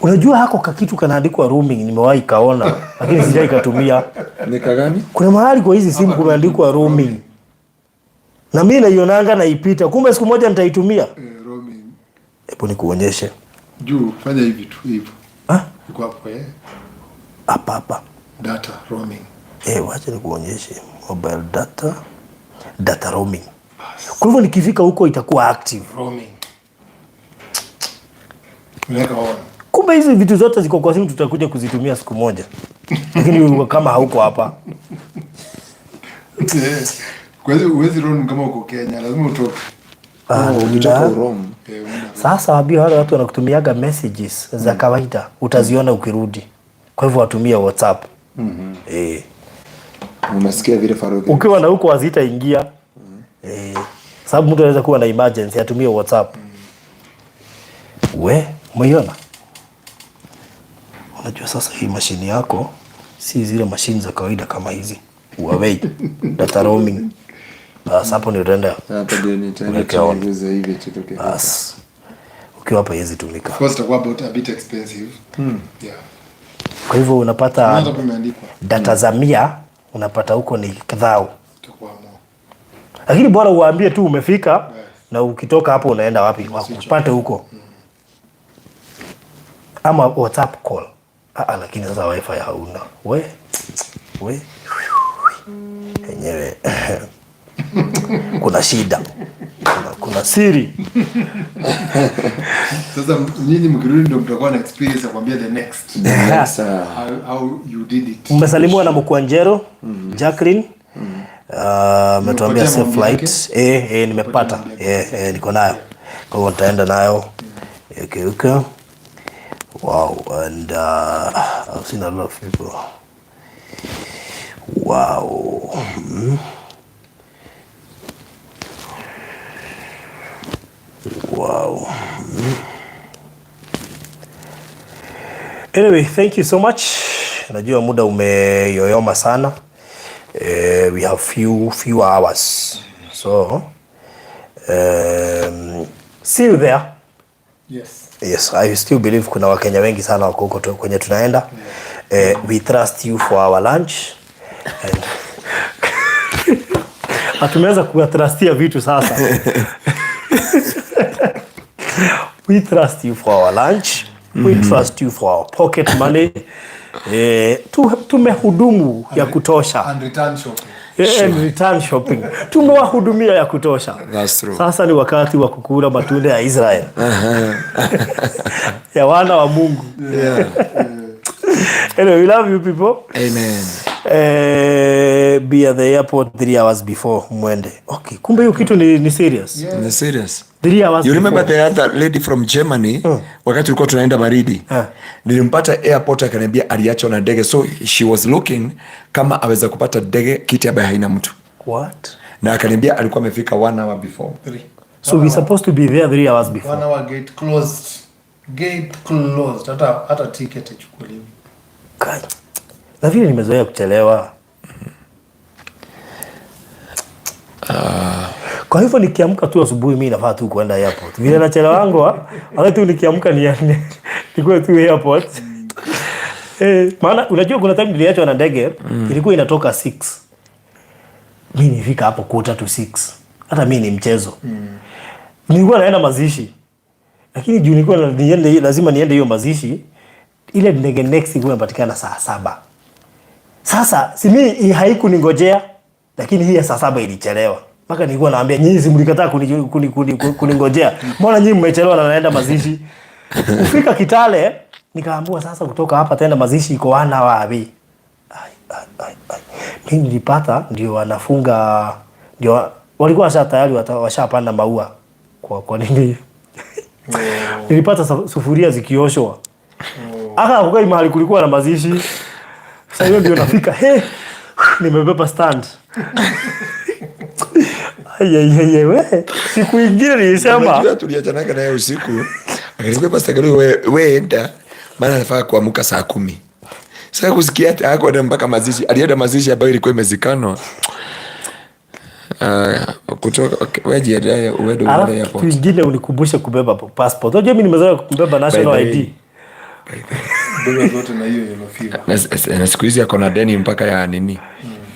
[SPEAKER 1] Unajua hako kakitu kanaandikwa roaming, nimewahi kaona lakini sijai katumia.
[SPEAKER 3] Ni kagani?
[SPEAKER 1] Kuna mahali kwa hizi simu kumeandikwa roaming. Na mimi naionanga naipita. Kumbe siku moja nitaitumia.
[SPEAKER 2] Roaming.
[SPEAKER 1] Hebu nikuonyeshe.
[SPEAKER 2] Juu fanya hivi tu hivyo.
[SPEAKER 1] Ah?
[SPEAKER 2] Iko hapo eh.
[SPEAKER 1] Hapa hapa.
[SPEAKER 2] Data roaming.
[SPEAKER 1] Wacha nikuonyeshe. Mobile data, data roaming. Kwa hivyo nikifika huko itakuwa active.
[SPEAKER 2] Roaming. Unaweka on.
[SPEAKER 1] Kumbe hizi vitu zote ziko kwa simu, tutakuja kuzitumia siku moja. Lakini kama hauko hapa.
[SPEAKER 2] Kwa hiyo huwezi roam kama uko Kenya, lazima utoke.
[SPEAKER 3] Ukitoka uroam.
[SPEAKER 1] Sasa waambie wale watu wanakutumiaga messages za kawaida, utaziona ukirudi. Kwa hivyo watumie WhatsApp.
[SPEAKER 3] Umesikia vile Farouk?
[SPEAKER 1] Ukiwa na huko hazitaingia. Sababu mtu anaweza kuwa na emergency atumie WhatsApp. We, umeiona? Unajua sasa hii mashini yako si zile mashini za kawaida kama hizi. Huawei data roaming. Bas hapo ndio utaenda.
[SPEAKER 3] Hapo ndio nitaenda
[SPEAKER 1] Uweke on.
[SPEAKER 3] tuuze hivi tutoke.
[SPEAKER 1] Bas. Ukiwa hapa haiwezi tumika.
[SPEAKER 2] Of course itakuwa about a bit expensive. Yeah.
[SPEAKER 1] Kwa hivyo unapata
[SPEAKER 2] Hata hapo imeandikwa.
[SPEAKER 1] Data za 100 unapata huko ni kadhaa.
[SPEAKER 2] Itakuwa more.
[SPEAKER 1] Lakini bora uwaambie tu umefika na ukitoka hapo unaenda wapi wakupate huko. Ama WhatsApp call. Ah, lakini sasa wifi hauna. We. We. Yenyewe kuna shida. Kuna siri.
[SPEAKER 2] Sasa nyinyi mkirudi ndio mtakuwa na experience ya kuambia the next.
[SPEAKER 3] The next,
[SPEAKER 2] How you did it.
[SPEAKER 1] Mmesalimiwa na Mkwanjero, Jacqueline. Ametuambia
[SPEAKER 2] Umepatia
[SPEAKER 1] safe
[SPEAKER 2] maombi
[SPEAKER 1] flight. Nimepata. Niko nayo. Kwa hivyo nitaenda nayo. Okay, okay. Wow, and I've seen a lot of people. Wow. Wow. Anyway, thank you so much. Najua muda umeyoyoma sana. We have few hours. So, see you there.
[SPEAKER 2] Yes.
[SPEAKER 1] Yes, I still believe kuna Wakenya wengi sana wako huko kwenye tunaenda. We trust you for our lunch. And tumeweza kuwatrustia vitu sasa. We trust you for our lunch. We trust you for our pocket money. Tumehudumu ya kutosha.
[SPEAKER 2] And return shopping.
[SPEAKER 1] And return shopping. Tumewahudumia ya kutosha.
[SPEAKER 3] That's true.
[SPEAKER 1] Sasa ni wakati wa kukula matunda ya Israel. Ya wana wa Mungu. Anyway, we love you people.
[SPEAKER 3] Amen.
[SPEAKER 1] Be at the airport 3 hours before mwende. Okay, kumbe hiyo kitu ni serious.
[SPEAKER 2] Yeah.
[SPEAKER 3] Ni serious.
[SPEAKER 1] 3 hours
[SPEAKER 3] You remember
[SPEAKER 1] before.
[SPEAKER 3] the other lady from Germany? Wakati tulikuwa tunaenda baridi. Nilimpata airport akaniambia aliachwa na ndege, so she was looking kama aweza kupata ndege kiti ambayo haina mtu.
[SPEAKER 1] What?
[SPEAKER 3] Na akaniambia alikuwa amefika 1 hour before.
[SPEAKER 2] 3.
[SPEAKER 1] So we supposed to be there 3 hours before.
[SPEAKER 2] 1 hour gate closed. Gate closed. Hata ticket ichukuliwi.
[SPEAKER 1] Kai. Na vile nimezoea kuchelewa. Kwa hivyo nikiamka tu asubuhi mimi nafaa tu kwenda airport. Vile nachelewangwa, hata tu nikiamka nikuwe tu airport. Maana unajua kuna time niliachwa na ndege, ilikuwa inatoka 6. Mimi nilifika hapo 5:45. Hata mimi ni mchezo. Nilikuwa naenda mazishi. Lakini juu nilikuwa lazima niende hiyo mazishi, ile ndege next ilikuwa inapatikana saa 7. Sasa si mimi haikuningojea, lakini hii ya saa 7 ilichelewa. Mpaka nilikuwa naambia nyinyi si mlikataa kuningojea. Mbona nyinyi mmechelewa na naenda mazishi? Kufika Kitale nikaambiwa sasa kutoka hapa tena mazishi iko wana wapi? Ai, ai, ai, ai. Mimi nilipata ndio wanafunga, ndio walikuwa washa tayari washapanda maua. Kwa nini? Nilipata sufuria zikioshwa. Aka kukai mahali kulikuwa na mazishi. Sasa hiyo ndio nafika, he, nimebeba stand. Ai, ai, ai, ai, we. Siku ingine nilisema
[SPEAKER 3] Unajua tuliachanaga naye usiku. Akaniambia Pastor Karui, we enda, maana anafaa kuamka saa 10. Sasa kusikia hata hakuenda mpaka mazishi. Alienda mazishi ambayo ilikuwa imezikanwa. Kutoka, okay, wewe jiandae uende uende
[SPEAKER 1] Alafu
[SPEAKER 3] airport.
[SPEAKER 1] kitu ingine unikumbushe kubeba passport. Unajua mimi nimezoea kubeba national
[SPEAKER 3] By the
[SPEAKER 1] ID.
[SPEAKER 3] way.
[SPEAKER 2] Beba zote na hiyo yellow fever.
[SPEAKER 3] Na siku hizi ako na deni mpaka ya nini?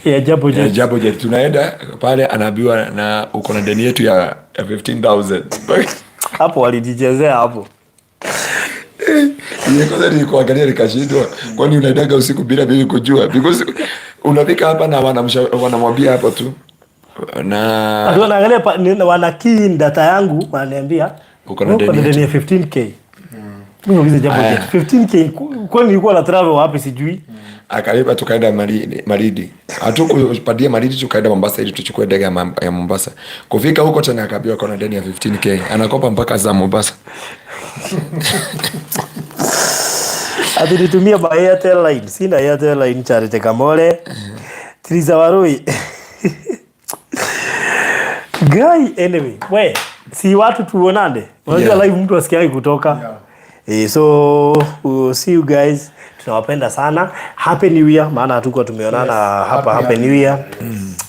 [SPEAKER 1] Ya Jambo
[SPEAKER 3] Ya
[SPEAKER 1] Jet.
[SPEAKER 3] Jambo Jet. Tunaenda pale anaambiwa na uko na deni yetu ya 15,000.
[SPEAKER 1] Hapo walijichezea hapo.
[SPEAKER 3] Ile kwanza nilikuangalia nikashindwa. Kwani unaendaga usiku bila mimi kujua? Because unafika hapa na wanamwambia hapo tu. Na
[SPEAKER 1] Wanaangalia wana key in data yangu wananiambia
[SPEAKER 3] Uko na
[SPEAKER 1] uko na
[SPEAKER 3] deni
[SPEAKER 1] deni ya 15K. Mimi nauliza Jambo
[SPEAKER 3] Aya.
[SPEAKER 1] Jet 15K kwani nilikuwa na travel wapi sijui.
[SPEAKER 3] Akalipa tukaenda Malindi. Hatukupadia Malindi, tukaenda Mombasa ili tuchukue ndege ya Mombasa. Kufika huko tena akaambiwa kuna deni ya 15K. Anakopa mpaka za Mombasa.
[SPEAKER 1] Ati nitumie by Airtel line. Sina Airtel line Charity Kamole. Triza Warui. Guy, anyway, we, si watu tuonane. Unajua live mtu asikiai kutoka. So we'll see you guys. Tunawapenda sana. Happy New Year, maana hatukuwa tumeonana hapa. Happy New Year.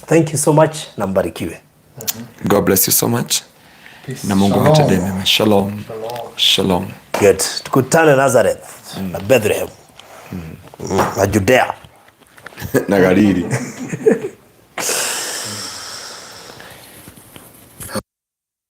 [SPEAKER 1] Thank you so much na mbarikiwe.
[SPEAKER 3] God bless you so much.
[SPEAKER 2] Peace.
[SPEAKER 3] Na Mungu
[SPEAKER 2] Shalom.
[SPEAKER 3] awatendee mema. Shalom. Shalom.
[SPEAKER 1] Good. Tukutane Nazareth na Bethlehem na Judea
[SPEAKER 3] na Galili.